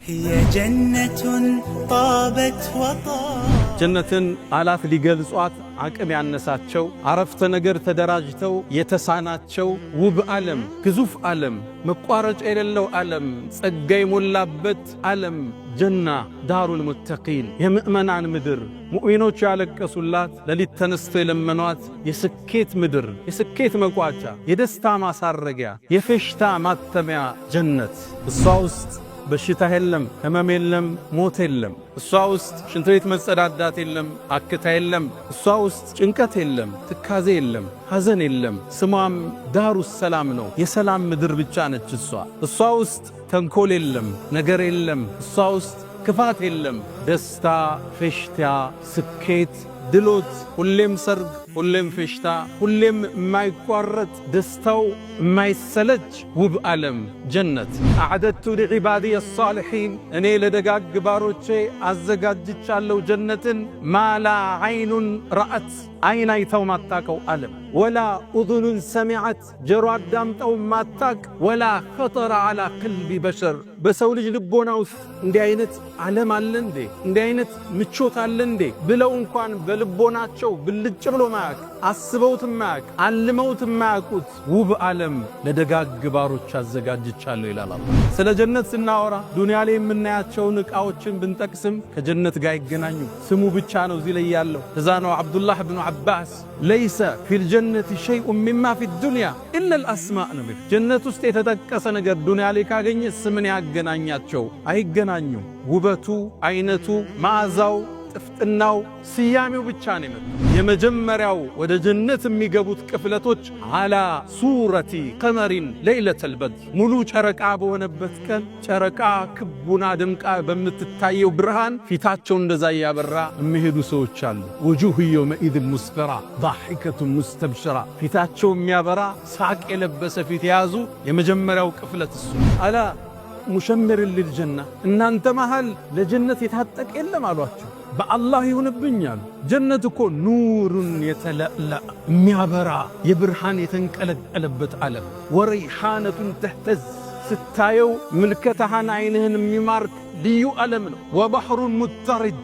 هي جنة طابت وطابت. ጀነትን ቃላት ሊገልጿት አቅም ያነሳቸው፣ አረፍተ ነገር ተደራጅተው የተሳናቸው ውብ ዓለም፣ ግዙፍ ዓለም፣ መቋረጫ የሌለው ዓለም፣ ጸጋ የሞላበት ዓለም፣ ጀና دار المتقين፣ የምእመናን ምድር፣ ሙእሚኖች ያለቀሱላት፣ ሌሊት ተነስተው የለመኗት የስኬት ምድር፣ የስኬት መቋጫ፣ የደስታ ማሳረጊያ፣ የፌሽታ ማተሚያ ጀነት። እሷ ውስጥ በሽታ የለም፣ ህመም የለም፣ ሞት የለም። እሷ ውስጥ ሽንት ቤት መጸዳዳት የለም፣ አክታ የለም። እሷ ውስጥ ጭንቀት የለም፣ ትካዜ የለም፣ ሐዘን የለም። ስሟም دار السلام ነው። የሰላም ምድር ብቻ ነች እሷ። እሷ ውስጥ ተንኮል የለም፣ ነገር የለም። እሷ ውስጥ ክፋት የለም። ደስታ፣ ፌሽታ፣ ስኬት፣ ድሎት፣ ሁሌም ሰርግ፣ ሁሌም ፌሽታ፣ ሁሌም የማይቋረጥ ደስታው የማይሰለች ውብ ዓለም ጀነት። أعددت لعبادي الصالحين፣ እኔ ለደጋግ ባሮቼ አዘጋጅቻለሁ ጀነትን። ما لا عين رأت፣ አይን አይተው ማታቀው ዓለም፣ ولا أذن سمعت፣ ጀሮ አዳምጠው ማታቅ፣ ولا خطر على قلب بشر፣ በሰው ልጅ ልቦና ውስጥ እንዲህ አይነት ዓለም አለ እንዴ፣ እንዲህ አይነት ምቾት አለ እንዴ ብለው እንኳን በልቦናቸው ብልጭ ብሎ ማያቅ፣ አስበውት ማያቅ፣ አልመውት ማያውቁት ውብ ዓለም ለደጋግ ባሮች አዘጋጅቻለሁ ይላል አላህ። ስለ ጀነት ስናወራ ዱንያ ላይ የምናያቸውን ዕቃዎችን ብንጠቅስም ከጀነት ጋር አይገናኙ። ስሙ ብቻ ነው እዚህ ላይ ያለው። እዛ ነው አብዱላህ ብኑ ዓባስ ليس في الجنة شيء مما في الدنيا إلا الأسماء ነው። ጀነት ውስጥ የተጠቀሰ ነገር ዱንያ ላይ ካገኘ ስምን ያገናኛቸው አይገናኙም። ውበቱ፣ አይነቱ፣ መዓዛው፣ ጥፍጥናው፣ ስያሜው ብቻ ነው የመጣው። የመጀመሪያው ወደ ጀነት የሚገቡት ቅፍለቶች على صورة قمر ليلة البدر፣ ሙሉ ጨረቃ በሆነበት ቀን ጨረቃ ክቡና ድምቃ በምትታየው ብርሃን ፊታቸው እንደዛ እያበራ የሚሄዱ ሰዎች አሉ። وجوه يومئذ مسفرة ضاحكة مستبشرة፣ ፊታቸው የሚያበራ ሳቅ የለበሰ ፊት የያዙ የመጀመሪያው ቅፍለት እሱ። ألا مشمر للجنة፣ እናንተ መሃል ለጀነት የታጠቀ የለም አሏቸው። በአላህ ይሁንብኝ አሉ። ጀነት እኮ نور يتلألأ፣ የሚያበራ የብርሃን የተንቀለቀለበት ዓለም፣ وريحانة تهتز፣ ስታየው ምልከታህን አይንህን የሚማርክ ልዩ ዓለም ነው። وبحر مضطرد፣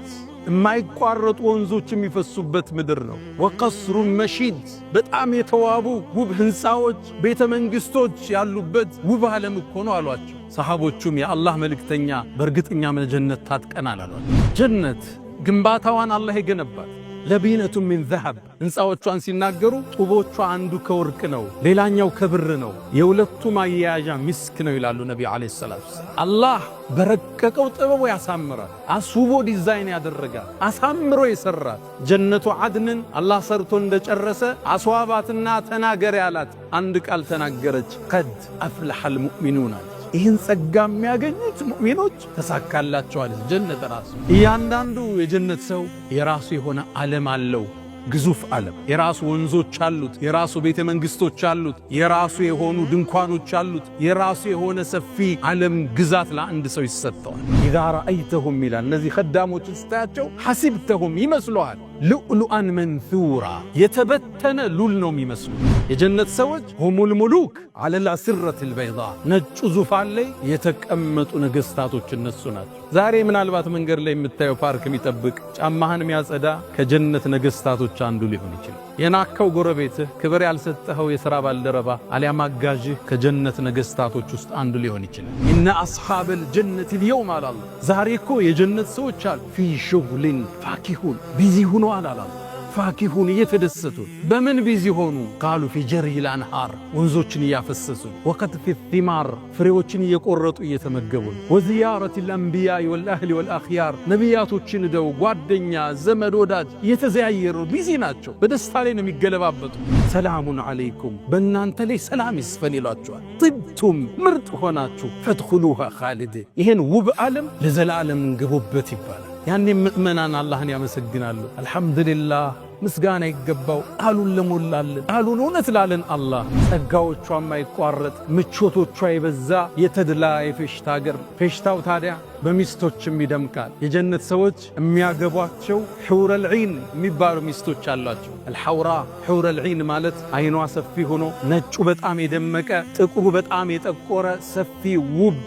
የማይቋረጡ ወንዞች የሚፈሱበት ምድር ነው። وقصر مشيد፣ በጣም የተዋቡ ውብ ሕንፃዎች፣ ቤተ መንግሥቶች ያሉበት ውብ ዓለም እኮ ነው አሏቸው። ሰሃቦቹም የአላህ መልእክተኛ፣ በእርግጠኛ ለጀነት ታጥቀናል አሏቸው። ጀነት ግንባታዋን አላህ የገነባት لبنة من ذهب፣ ሕንፃዎቿን ሲናገሩ ጡቦቿ አንዱ ከወርቅ ነው፣ ሌላኛው ከብር ነው፣ የሁለቱ ማያያዣ ሚስክ ነው ይላሉ ነቢዩ عليه الصلاة والسلام። አላህ በረቀቀው ጥበቡ ያሳምራል፣ አስውቦ ዲዛይን ያደረጋል፣ አሳምሮ የሰራት ጀነቱ ዓድንን አላህ ሰርቶ እንደጨረሰ አስዋባትና ተናገሪ አላት። አንድ ቃል ተናገረች፣ قد أفلح المؤمنون አለች። ይህን ጸጋ የሚያገኙት ሙእሚኖች ተሳካላቸዋል። ጀነት ራሱ እያንዳንዱ የጀነት ሰው የራሱ የሆነ ዓለም አለው። ግዙፍ ዓለም፣ የራሱ ወንዞች አሉት፣ የራሱ ቤተ መንግስቶች አሉት፣ የራሱ የሆኑ ድንኳኖች አሉት፣ የራሱ የሆነ ሰፊ ዓለም ግዛት ለአንድ ሰው ይሰጠዋል። إذا رأيتهم ይላል፣ እነዚህ ከዳሞችን ስታያቸው حسبتهم ይመስለዋል لؤلؤا منثورا፣ የተበተነ ሉል ነው የሚመስሉ። የጀነት ሰዎች هم الملوك على الأسرة البيضاء፣ ነጩ ዙፋን ላይ የተቀመጡ ነገስታቶች እነሱ ናቸው። ዛሬ ምናልባት መንገድ ላይ የምታየው ፓርክ የሚጠብቅ፣ ጫማህን የሚያጸዳ ከጀነት ነገስታቶች አንዱ ሊሆን ይችላል። የናቅከው ጎረቤትህ፣ ክብር ያልሰጠኸው የሥራ ባልደረባ አሊያም አጋዥህ ከጀነት ነገስታቶች ውስጥ አንዱ ሊሆን ይችላል። إن أصحاب الجنة اليوم አላለ። ዛሬ እኮ የጀነት ሰዎች አሉ في شغل فاكهون፣ busy ሆነዋል አላለ። فاكهون እየተደሰቱ። በምን busy ሆኑ? قالوا في جري الأنهار፣ ወንዞችን እያፈሰሱ፣ وقطف الثمار፣ ፍሬዎችን እየቆረጡ እየተመገቡ፣ وزيارة الأنبياء والأهل والأخيار፣ ነቢያቶችን ደው ጓደኛ ዘመድ ወዳጅ እየተዘያየሩ busy ናቸው። በደስታ ላይ ነው የሚገለባበጡ። سلام عليكم፣ በእናንተ ላይ ሰላም ይስፈን ይሏቸዋል። طبتم፣ ምርጥ ሆናችሁ፣ فادخلوها خالدين፣ ይህን ውብ ዓለም ለዘላለም እንገቡበት ይባላል። ያኔ ምእመናን አላህን ያመሰግናሉ። አልሐምዱሊላህ፣ ምስጋና ይገባው ቃሉን ለሞላልን፣ ቃሉን እውነት ላለን አላህ። ጸጋዎቿ የማይቋረጥ፣ ምቾቶቿ የበዛ የተድላ የፌሽታ አገር። ፌሽታው ታዲያ በሚስቶችም ይደምቃል። የጀነት ሰዎች የሚያገቧቸው حور العين የሚባሉ ሚስቶች አሏቸው። الحوراء حور العين ማለት አይኗ ሰፊ ሆኖ ነጩ በጣም የደመቀ ጥቁሩ በጣም የጠቆረ ሰፊ ውብ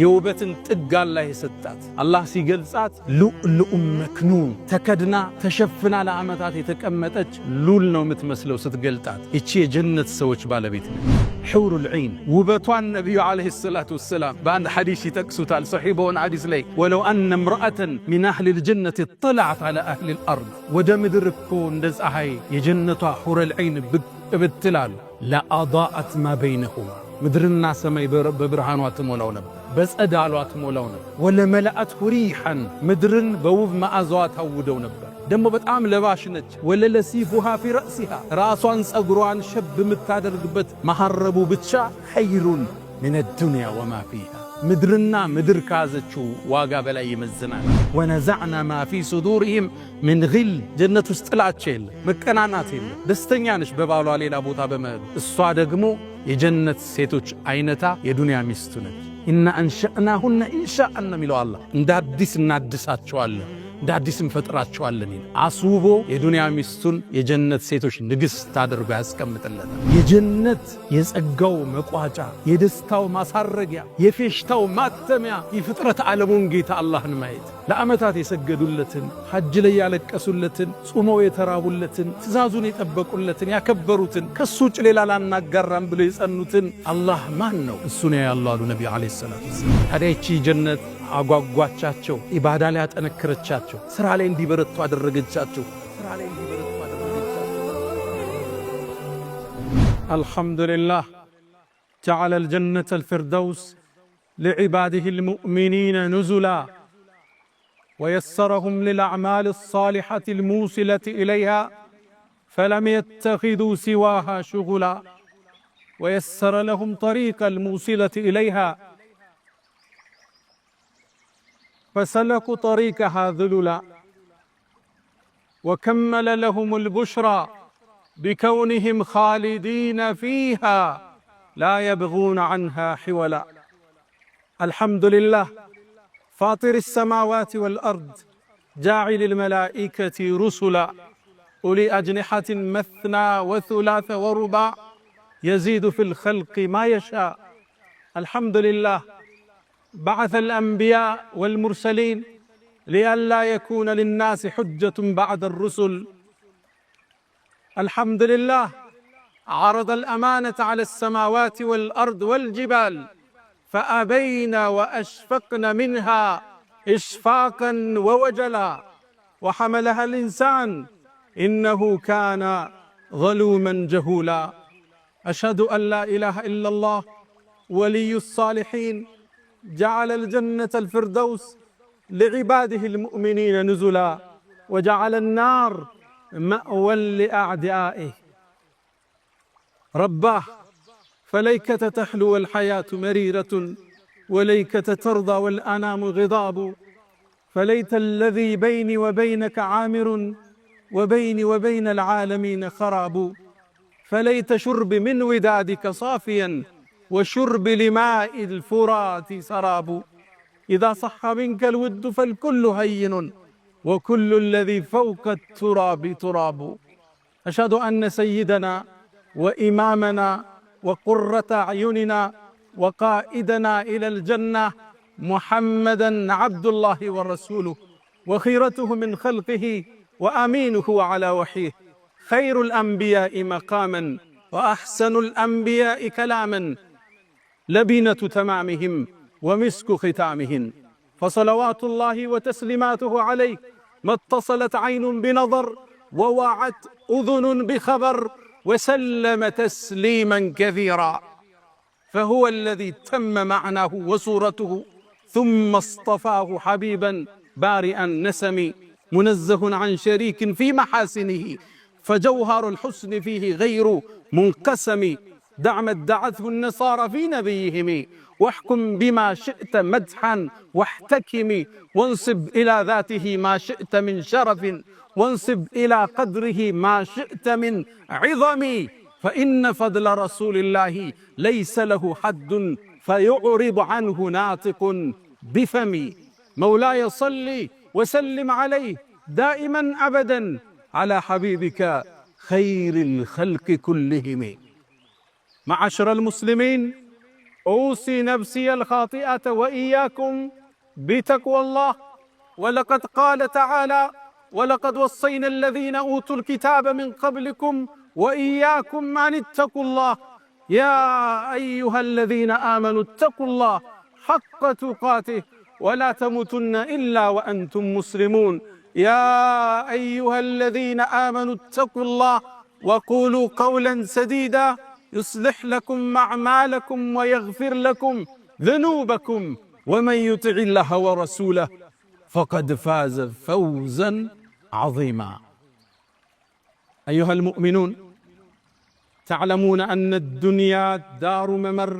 የውበትን ጥግ አላህ የሰጣት። አላህ ሲገልጻት لؤلؤ مكنون ተከድና ተሸፍና ለዓመታት የተቀመጠች ሉል ነው የምትመስለው ስትገልጣት። ይቺ የጀነት ሰዎች ባለቤት ነች። حور العين ውበቷን ነቢዩ عليه الصلاة والسلام በአንድ ሐዲስ ይጠቅሱታል። ሰሒህ በሆነ ሐዲስ ላይ ولو أن امرأة من أهل الجنة اطلعت على أهل الأرض ወደ ምድር እኮ እንደ ፀሐይ የጀነቷ حور العين ብቅ ብትላሉ لأضاءت ما بينهما ምድርና ሰማይ በብርሃኗ ትሞላው ነበር፣ በጸዳሏ ትሞላው ነበር። ولملأته ريحا ምድርን በውብ መዓዛዋ ታውደው ነበር። ደግሞ በጣም ለባሽ ነች። وللصيفها في رأسها ራሷን ጸጉሯን ሸብ የምታደርግበት መሐረቡ ብቻ خير من الدنيا وما فيها ምድርና ምድር ከያዘችው ዋጋ በላይ ይመዝናል። ونزعنا ما في صدورهم من غل ጀነት ውስጥ ጥላቻ የለ፣ መቀናናት የለ። ደስተኛ ነች በባሏ ሌላ ቦታ በመሄዱ። እሷ ደግሞ የጀነት ሴቶች አይነታ የዱንያ ሚስቱ ነች። إنا أنشأناهن إنشاء ነው የሚለው አላህ። እንደ አዲስ እናድሳቸዋለን፣ እንደ አዲስ እንፈጥራቸዋለን። አስውቦ የዱንያ ሚስቱን የጀነት ሴቶች ንግሥት አድርጎ ያስቀምጥለታል። የጀነት የጸጋው መቋጫ፣ የደስታው ማሳረጊያ፣ የፌሽታው ማተሚያ የፍጥረት ዓለሙን ጌታ አላህን ማየት ለዓመታት የሰገዱለትን፣ ሐጅ ላይ ያለቀሱለትን፣ ጾመው የተራቡለትን፣ ትእዛዙን የጠበቁለትን፣ ያከበሩትን፣ ከሱ ውጭ ሌላ ላናጋራም ብለው የጸኑትን አላህ ማን ነው? እሱ ነው ያለው አሉ ነቢዩ عليه الصلاة والسلام። ታዲያ ይቺ ጀነት አጓጓቻቸው፣ ኢባዳ ላይ አጠነከረቻቸው፣ ስራ ላይ እንዲበረቱ አደረገቻቸው። ስራ ላይ እንዲበረቱ አደረገቻቸው። الحمد لله جعل الجنة الفردوس لعباده المؤمنين نزلا ويسرهم للأعمال الصالحة الموصلة إليها فلم يتخذوا سواها شغلا ويسر لهم طريق الموصلة إليها فسلكوا طريقها ذللا وكمل لهم البشرى بكونهم خالدين فيها لا يبغون عنها حولا. الحمد لله فاطر السماوات والأرض جاعل الملائكة رسلا أولي أجنحة مثنى وثلاث ورباع يزيد في الخلق ما يشاء. الحمد لله بعث الأنبياء والمرسلين لئلا يكون للناس حجة بعد الرسل. الحمد لله عرض الأمانة على السماوات والأرض والجبال فأبين وأشفقن منها إشفاقا ووجلا وحملها الإنسان إنه كان ظلوما جهولا. أشهد أن لا إله إلا الله ولي الصالحين جعل الجنة الفردوس لعباده المؤمنين نزلا وجعل النار مأوى لأعدائه. رباه فليكة تحلو الحياة مريرة وليكة ترضى والأنام غضاب، فليت الذي بيني وبينك عامر وبيني وبين العالمين خراب، فليت شرب من ودادك صافيا وشرب لماء الفرات سراب. إذا صح منك الود فالكل هين وكل الذي فوق التراب تراب. أشهد أن سيدنا وإمامنا وقرة أعيننا وقائدنا إلى الجنة محمدا عبد الله ورسوله وخيرته من خلقه وأمينه على وحيه، خير الأنبياء مقاما وأحسن الأنبياء كلاما، لبنة تمامهم ومسك ختامهم، فصلوات الله وتسليماته عليه ما اتصلت عين بنظر ووعت أذن بخبر وسلم تسليما كثيرا. فهو الذي تم معناه وصورته ثم اصطفاه حبيبا بارئا نسم منزه عن شريك في محاسنه، فجوهر الحسن فيه غير منقسم. دع ما ادعته النصارى في نبيهم واحكم بما شئت مدحا واحتكم، وانصب إلى ذاته ما شئت من شرف وانصب إلى قدره ما شئت من عظم، فإن فضل رسول الله ليس له حد فيعرض عنه ناطق بفم. مولاي صل وسلم عليه دائما أبدا على حبيبك خير الخلق كلهم. معاشر المسلمين، أوصي نفسي الخاطئة وإياكم بتقوى الله. ولقد قال تعالى: ولقد وصينا الذين أوتوا الكتاب من قبلكم وإياكم أن اتقوا الله يا أيها الذين آمنوا اتقوا الله حق تقاته ولا تموتن إلا وأنتم مسلمون. يا أيها الذين آمنوا اتقوا الله وقولوا قولا سديدا يصلح لكم أعمالكم ويغفر لكم ذنوبكم ومن يطع الله ورسوله فقد فاز فوزا عظيما. أيها المؤمنون، تعلمون أن الدنيا دار ممر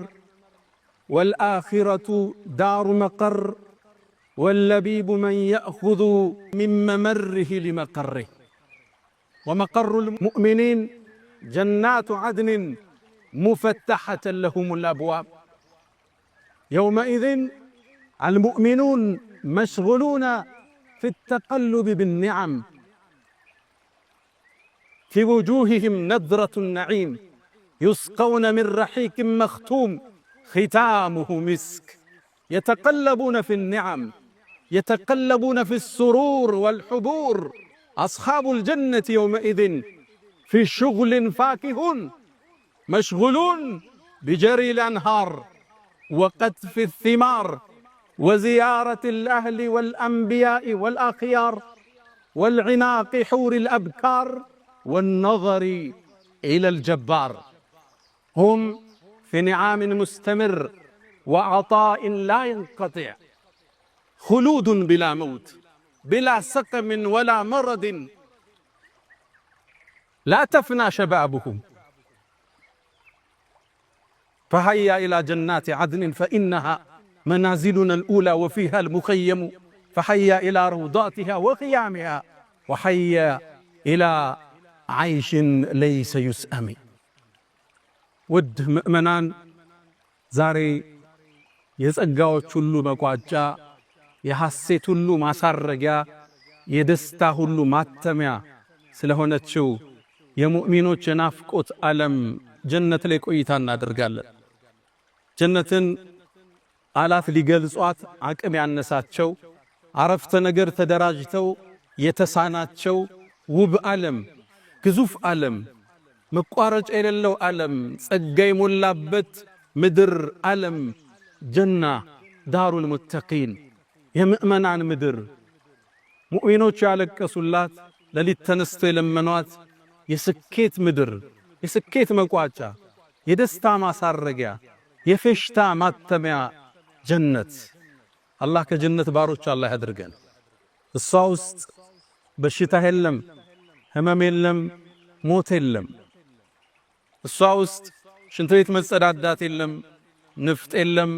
والآخرة دار مقر، واللبيب من يأخذ من ممره لمقره. ومقر المؤمنين جنات عدن مفتحة لهم الأبواب. يومئذ المؤمنون مشغولون في التقلب بالنعم، في وجوههم نضرة النعيم، يسقون من رحيق مختوم ختامه مسك. يتقلبون في النعم، يتقلبون في السرور والحبور. أصحاب الجنة يومئذ في شغل فاكهون، مشغولون بجري الأنهار وقطف الثمار وزيارة الأهل والأنبياء والأخيار والعناق حور الأبكار والنظر إلى الجبار. هم في نعام مستمر وعطاء لا ينقطع، خلود بلا موت، بلا سقم ولا مرض، لا تفنى شبابهم. فهيا إلى جنات عدن فإنها منازلنا الأولى وفيها المخيم. فحيا إلى روضاتها وخيامها، وحيا إلى عيش ليس يسأم። ውድ ምእመናን፣ ዛሬ የጸጋዎች ሁሉ መቋጫ፣ የሐሴት ሁሉ ማሳረጊያ፣ የደስታ ሁሉ ማተሚያ ስለሆነችው የሙእሚኖች የናፍቆት ዓለም ጀነት ላይ ቆይታ እናደርጋለን። ጀነትን ቃላት ሊገልጿት አቅም ያነሳቸው፣ አረፍተ ነገር ተደራጅተው የተሳናቸው ውብ ዓለም፣ ግዙፍ ዓለም፣ መቋረጫ የሌለው ዓለም፣ ጸጋ የሞላበት ምድር ዓለም፣ ጀና دار المتقين፣ የምእመናን ምድር፣ ሙእሚኖች ያለቀሱላት፣ ሌሊት ተነስተው የለመኗት የስኬት ምድር፣ የስኬት መቋጫ፣ የደስታ ማሳረጊያ፣ የፌሽታ ማተሚያ ጀነት። አላህ ከጀነት ባሮች አላህ ያድርገን። እሷ ውስጥ በሽታ የለም፣ ህመም የለም፣ ሞት የለም። እሷ ውስጥ ሽንት ቤት መጸዳዳት የለም፣ ንፍጥ የለም፣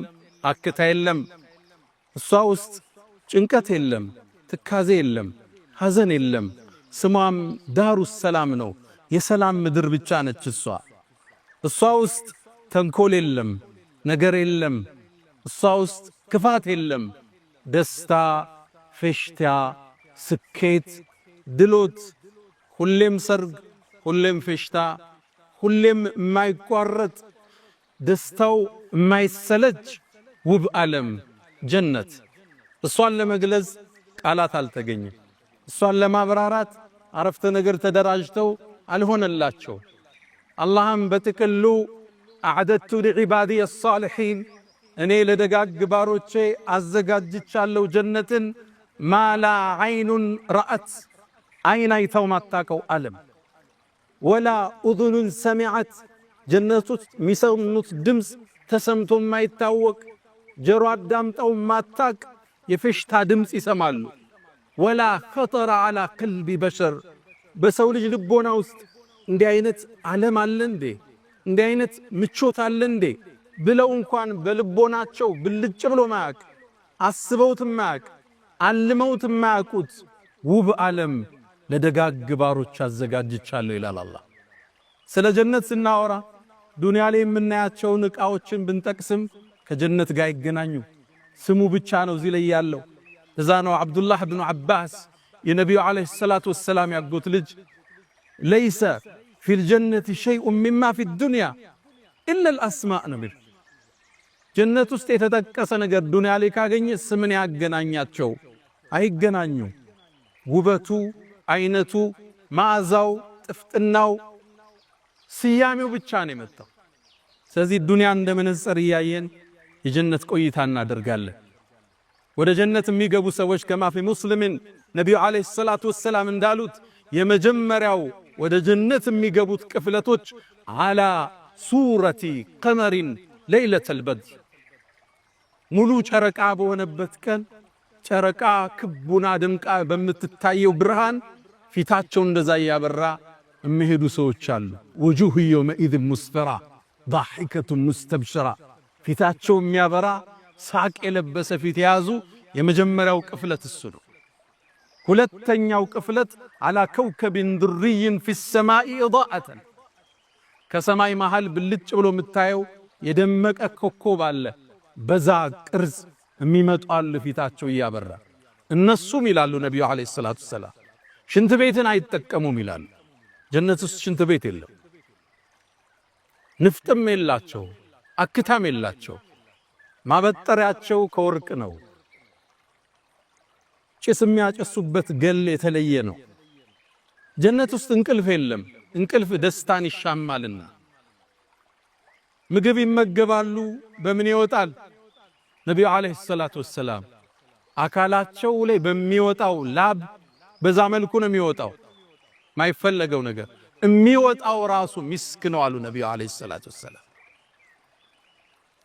አክታ የለም። እሷ ውስጥ ጭንቀት የለም፣ ትካዜ የለም፣ ሐዘን የለም። ስሟም دار السلام ነው። የሰላም ምድር ብቻ ነች እሷ። እሷ ውስጥ ተንኮል የለም፣ ነገር የለም። እሷ ውስጥ ክፋት የለም። ደስታ፣ ፌሽታ፣ ስኬት፣ ድሎት፣ ሁሌም ሰርግ፣ ሁሌም ፌሽታ፣ ሁሌም የማይቋረጥ ደስታው የማይሰለች ውብ ዓለም ጀነት። እሷን ለመግለጽ ቃላት አልተገኘም። እሷን ለማብራራት አረፍተ ነገር ተደራጅተው አልሆነላቸው። አላህም በጥቅሉ أعددت لعبادي الصالحين፣ እኔ ለደጋግ ባሮቼ አዘጋጅቻለሁ ጀነትን፣ ما لا عين رأت፣ አይን አይታው ማታቀው ዓለም፣ ولا أذن سمعت፣ ጀነት ውስጥ የሚሰሙት ድምፅ ተሰምቶ የማይታወቅ፣ ጀሮ አዳምጠው ማታቅ የፌሽታ ድምፅ ይሰማሉ። ولا خطر على قلب بشر፣ በሰው ልጅ ልቦና ውስጥ እንዲህ አይነት ዓለም አለ እንዴ፣ እንዲህ አይነት ምቾት አለ እንዴ ብለው እንኳን በልቦናቸው ብልጭ ብሎ ማያቅ፣ አስበውት ማያቅ፣ አልመውት ማያውቁት ውብ ዓለም ለደጋግ ባሮች አዘጋጅቻለሁ ይላል አላህ። ስለ ጀነት ስናወራ ዱንያ ላይ የምናያቸውን ዕቃዎችን ብንጠቅስም ከጀነት ጋር ይገናኙ። ስሙ ብቻ ነው እዚህ ላይ ያለው። እዛ ነው አብዱላህ ብኑ ዓባስ፣ የነቢዩ عليه الصلاة والسلام ያጎት ልጅ፣ ليس في الجنة شيء مما في الدنيا إلا الأسماء ነው የሚል። ጀነት ውስጥ የተጠቀሰ ነገር ዱንያ ላይ ካገኘ ስምን ያገናኛቸው? አይገናኙ። ውበቱ፣ አይነቱ፣ መዓዛው፣ ጥፍጥናው፣ ስያሜው ብቻ ነው የመጣው። ስለዚህ ዱንያ እንደ መነጽር እያየን የጀነት ቆይታ እናደርጋለን። ወደ ጀነት የሚገቡ ሰዎች كما في مسلم ነቢዩ عليه الصلاة والسلام እንዳሉት የመጀመሪያው ወደ ጀነት የሚገቡት ቅፍለቶች على صورة قمر ليلة البدر ሙሉ ጨረቃ በሆነበት ቀን ጨረቃ ክቡና ደምቃ በምትታየው ብርሃን ፊታቸው እንደዛ እያበራ የሚሄዱ ሰዎች አሉ። وجوه يومئذ مسفرة ضاحكة مستبشرة ፊታቸው የሚያበራ ሳቅ የለበሰ ፊት የያዙ የመጀመሪያው ቅፍለት እሱ ነው። ሁለተኛው ቅፍለት على كوكب دري في السماء إضاءة ከሰማይ መሃል ብልጭ ብሎ የምታየው የደመቀ ኮከብ አለ። በዛ ቅርጽ የሚመጡ አሉ ፊታቸው እያበራ። እነሱም ይላሉ ነቢዩ عليه الصلاة والسلام ሽንት ቤትን አይጠቀሙም ይላሉ። ጀነት ውስጥ ሽንት ቤት የለም፣ ንፍጥም የላቸው፣ አክታም የላቸው። ማበጠሪያቸው ከወርቅ ነው። ጭስ የሚያጨሱበት ገል የተለየ ነው። ጀነት ውስጥ እንቅልፍ የለም። እንቅልፍ ደስታን ይሻማልና። ምግብ ይመገባሉ። በምን ይወጣል? ነቢዩ ዓለይሂ ሰላቱ ወሰላም አካላቸው ላይ በሚወጣው ላብ በዛ መልኩ ነው የሚወጣው። ማይፈለገው ነገር የሚወጣው ራሱ ሚስክ ነው አሉ ነቢዩ ዓለይሂ ሰላቱ ወሰላም።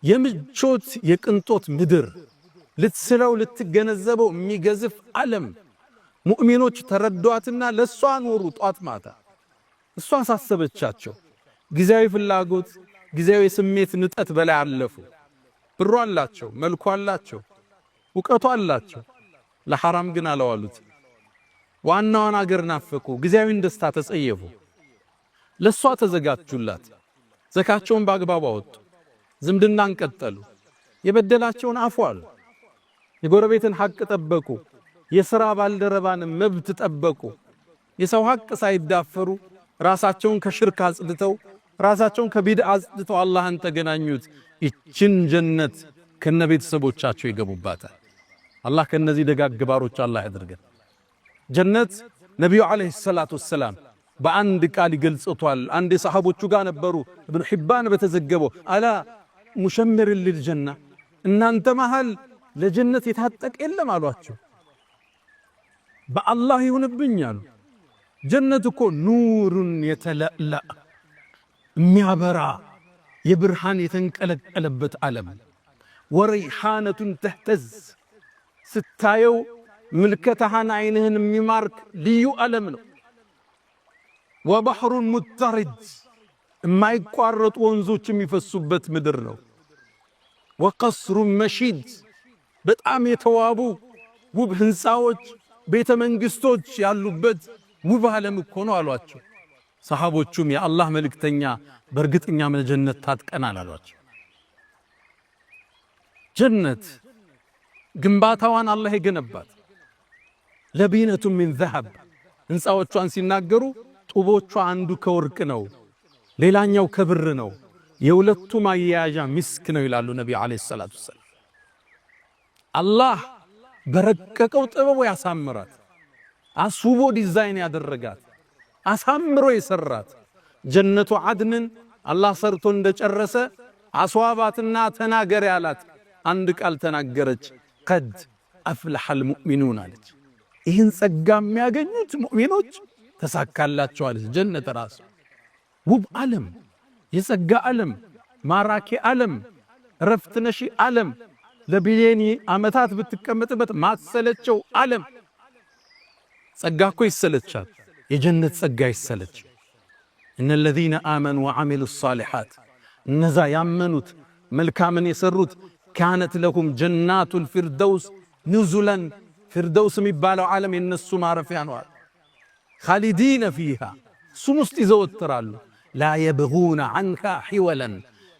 የምቾት የቅንጦት ምድር ልትስለው ልትገነዘበው የሚገዝፍ ዓለም ሙእሚኖች ተረዷትና ለሷ ኖሩ። ጧት ማታ እሷ አሳሰበቻቸው። ጊዜያዊ ፍላጎት፣ ጊዜያዊ ስሜት ንጠት በላይ አለፉ። ብሩ አላቸው፣ መልኩ አላቸው፣ እውቀቱ አላቸው። ለሐራም ግን አለዋሉት። ዋናዋን አገር ናፈቁ። ጊዜያዊን ደስታ ተጸየፉ። ለሷ ተዘጋጁላት። ዘካቸውን በአግባቡ አወጡ። ዝምድናን ቀጠሉ። የበደላቸውን አፉ አሉ። የጎረቤትን ሐቅ ጠበቁ። የሥራ ባልደረባን መብት ጠበቁ። የሰው ሐቅ ሳይዳፈሩ ራሳቸውን ከሽርክ አጽድተው ራሳቸውን ከቢድዓ አጽድተው አላህን ተገናኙት። ይችን ጀነት ከነ ቤተሰቦቻቸው ይገቡባታል። አላህ ከነዚህ ደጋግ ባሮች አላህ ያድርገን። ጀነት ነቢዩ ዓለይሂ ሰላቱ ወሰላም በአንድ ቃል ይገልጹታል። አንድ የሰሃቦቹ ጋር ነበሩ። እብን ሒባን በተዘገበው አላ ሙሸምር ሊልጀና እናንተ መሃል ለጀነት የታጠቀ የለም አሏቸው። በአላህ ይሁንብኝ አሉ። ጀነት እኮ ኑሩን የተለእለእ የሚያበራ የብርሃን የተንቀለቀለበት ዓለም፣ ወረይሓነቱን ተህተዝ ስታየው ምልከታህን አይንህን የሚማርክ ልዩ ዓለም ነው። ወባሕሩን ሙተሪድ የማይቋረጡ ወንዞች የሚፈሱበት ምድር ነው። ወቀስሩን መሺድ በጣም የተዋቡ ውብ ህንፃዎች፣ ቤተ መንግስቶች ያሉበት ውብ ዓለም እኮ ነው አሏቸው። ሰሃቦቹም የአላህ መልእክተኛ በእርግጠኛ ለጀነት ታጥቀናል አሏቸው። ጀነት ግንባታዋን አላህ የገነባት لبنة من ذهب ህንፃዎቿን ሲናገሩ ጡቦቿ አንዱ ከወርቅ ነው፣ ሌላኛው ከብር ነው፣ የሁለቱ ማያያዣ ሚስክ ነው ይላሉ ነቢዩ عليه الصلاة والسلام። አላህ በረቀቀው ጥበቡ ያሳምራት፣ አስውቦ ዲዛይን ያደረጋት፣ አሳምሮ የሰራት ጀነቱ ዓድንን አላህ ሰርቶ እንደጨረሰ አስዋባትና ተናገር ያላት አንድ ቃል ተናገረች። قد أفلح المؤمنون አለች። ይህን ጸጋ የሚያገኙት ሙእሚኖች ተሳካላቸው አለች። ጀነት ራሱ ውብ ዓለም፣ የጸጋ ዓለም፣ ማራኪ ዓለም፣ ረፍት ነሺ ዓለም፣ ለቢሊዮን ዓመታት ብትቀመጥበት ማትሰለቸው ዓለም። ጸጋ እኮ ይሰለቻል። የጀነት ጸጋ ይሰለች። إن الذين آمنوا وعملوا الصالحات እነዛ ያመኑት መልካምን የሰሩት كانت لهم جنات الفردوس نزلا ፊርደውስ የሚባለው ዓለም የነሱ ማረፊያ ነው። خالدين فيها እሱም ውስጥ ይዘወትራሉ። لا يبغون عنها حولا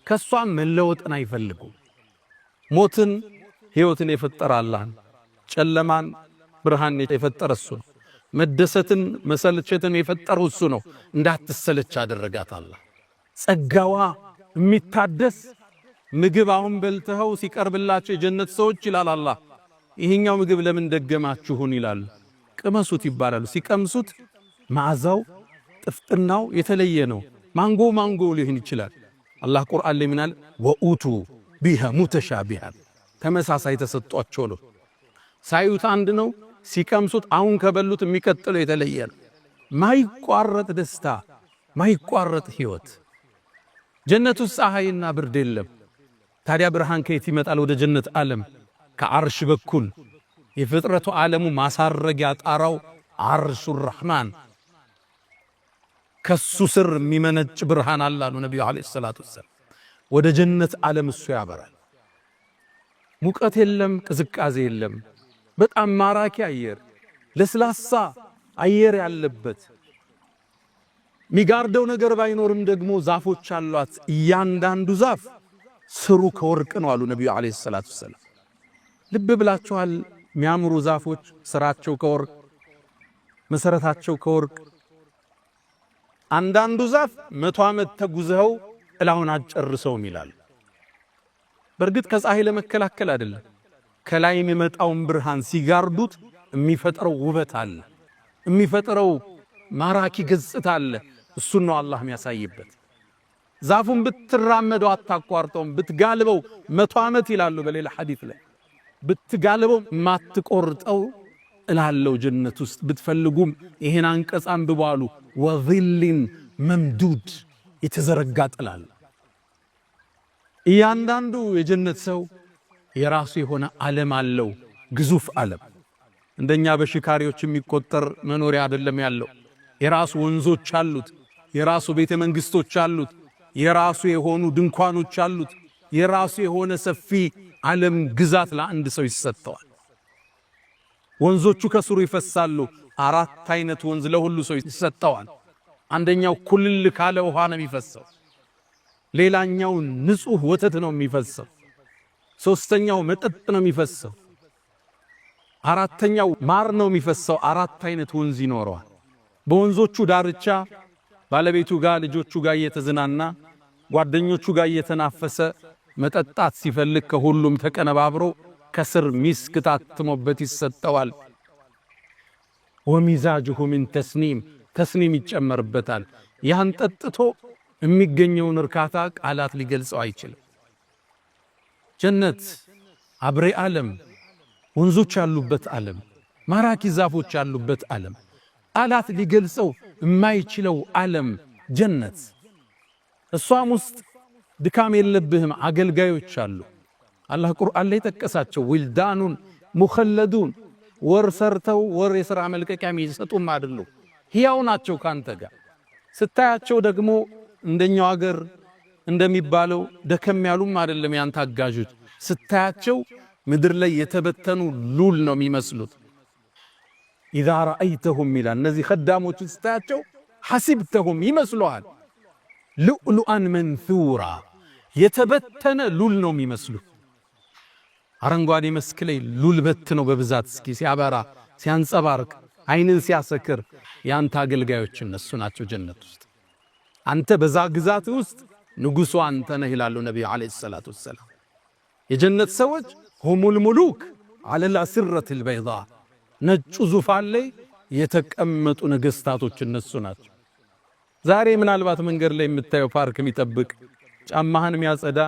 ከእሷም መለወጥን አይፈልጉም። ሞትን ሕይወትን የፈጠረ አላህ ነው። ጨለማን ብርሃን የፈጠረ እሱ ነው። መደሰትን መሰልቸትን የፈጠረው እሱ ነው። እንዳትሰለች አደረጋት አላህ። ጸጋዋ የሚታደስ ምግብ አሁን በልተኸው ሲቀርብላቸው የጀነት ሰዎች ይላል አላህ፣ ይሄኛው ምግብ ለምን ደገማችሁን ይላል። ቅመሱት ይባላሉ። ሲቀምሱት መዓዛው ጥፍጥናው የተለየ ነው። ማንጎ ማንጎ ሊሆን ይችላል። አላህ ቁርአን ላይ ምናል? وأتوا به متشابها ተመሳሳይ ተሰጧቸው ነው። ሳዩት አንድ ነው፣ ሲቀምሱት አሁን ከበሉት የሚቀጥለው የተለየ ነው። ማይቋረጥ ደስታ፣ ማይቋረጥ ህይወት። ጀነት ውስጥ ፀሐይና ብርድ የለም። ታዲያ ብርሃን ከየት ይመጣል ወደ ጀነት ዓለም? ከዓርሽ በኩል የፍጥረቱ ዓለሙ ማሳረጊያ ጣራው عرش الرحمن ከሱ ስር የሚመነጭ ብርሃን አለ አሉ ነቢዩ عليه الصلاة والسلام። ወደ ጀነት ዓለም እሱ ያበራል። ሙቀት የለም፣ ቅዝቃዜ የለም። በጣም ማራኪ አየር፣ ለስላሳ አየር ያለበት የሚጋርደው ነገር ባይኖርም ደግሞ ዛፎች አሏት። እያንዳንዱ ዛፍ ስሩ ከወርቅ ነው አሉ ነቢዩ عليه الصلاة والسلام። ልብ ብላችኋል? የሚያምሩ ዛፎች ስራቸው ከወርቅ፣ መሰረታቸው ከወርቅ። አንዳንዱ ዛፍ 100 ዓመት ተጉዘኸው ጥላውን አትጨርሰውም ይላል። በእርግጥ ከፀሐይ ለመከላከል አይደለም፣ ከላይ የሚመጣውን ብርሃን ሲጋርዱት የሚፈጥረው ውበት አለ፣ የሚፈጥረው ማራኪ ገጽታ አለ። እሱን ነው አላህ የሚያሳይበት። ዛፉን ብትራመደው አታቋርጠውም፣ ብትጋልበው 100 ዓመት ይላሉ በሌላ ሐዲት ላይ ብትጋልበው ማትቆርጠው እላለው ጀነት ውስጥ ብትፈልጉም ይሄን አንቀጽ አንብቡ አሉ። وظل ممدود የተዘረጋ ጥላ አለ። እያንዳንዱ የጀነት ሰው የራሱ የሆነ ዓለም አለው፣ ግዙፍ ዓለም። እንደኛ በሽካሪዎች የሚቆጠር መኖሪያ አይደለም ያለው። የራሱ ወንዞች አሉት፣ የራሱ ቤተ መንግስቶች አሉት፣ የራሱ የሆኑ ድንኳኖች አሉት፣ የራሱ የሆነ ሰፊ ዓለም ግዛት ለአንድ ሰው ይሰጠዋል። ወንዞቹ ከስሩ ይፈሳሉ። አራት አይነት ወንዝ ለሁሉ ሰው ይሰጠዋል። አንደኛው ኩልል ካለ ውሃ ነው የሚፈሰው። ሌላኛው ንጹህ ወተት ነው የሚፈሰው። ሶስተኛው መጠጥ ነው የሚፈሰው። አራተኛው ማር ነው የሚፈሰው። አራት አይነት ወንዝ ይኖረዋል። በወንዞቹ ዳርቻ ባለቤቱ ጋር ልጆቹ ጋር እየተዝናና ጓደኞቹ ጋር እየተናፈሰ መጠጣት ሲፈልግ ከሁሉም ተቀነባብሮ ከስር ሚስክ ታትሞበት ይሰጠዋል። ومزاجه من تسنيم ተስኒም ይጨመርበታል። ያን ጠጥቶ የሚገኘውን እርካታ ቃላት ሊገልጸው አይችልም። ጀነት አብሬ ዓለም፣ ወንዞች ያሉበት ዓለም፣ ማራኪ ዛፎች ያሉበት ዓለም፣ ቃላት ሊገልጸው የማይችለው ዓለም ጀነት። እሷም ውስጥ ድካም የለብህም፣ አገልጋዮች አሉ። አላህ ቁርአን ላይ ጠቀሳቸው። ولدان مخلدون ወር ሰርተው ወር የሥራ መልቀቂያ የሚሰጡም አይደሉ፣ ሕያው ናቸው ካንተ ጋር። ስታያቸው ደግሞ እንደኛው አገር እንደሚባለው ደከም ያሉም አይደለም። ያንተ አጋዦች ስታያቸው ምድር ላይ የተበተኑ ሉል ነው የሚመስሉት። إذا رأيتهم ይላል። እነዚህ ኸዳሞችን ስታያቸው حسبتهم ይመስሉሃል። لؤلؤا منثورا የተበተነ ሉል ነው የሚመስሉት። አረንጓዴ መስክ ላይ ሉል በት ነው በብዛት እስኪ ሲያበራ ሲያንጸባርቅ አይንን ሲያሰክር የአንተ አገልጋዮች እነሱ ናቸው ጀነት ውስጥ። አንተ በዛ ግዛት ውስጥ ንጉሱ አንተ ነህ ይላሉ ነቢዩ عليه الصلاة والسلام። የጀነት ሰዎች هم الملوك على الأسرة البيضاء ነጩ ዙፋን ላይ የተቀመጡ ነገስታቶች እነሱ ናቸው። ዛሬ ምናልባት መንገድ ላይ የምታየው ፓርክ የሚጠብቅ ጫማህን የሚያጸዳ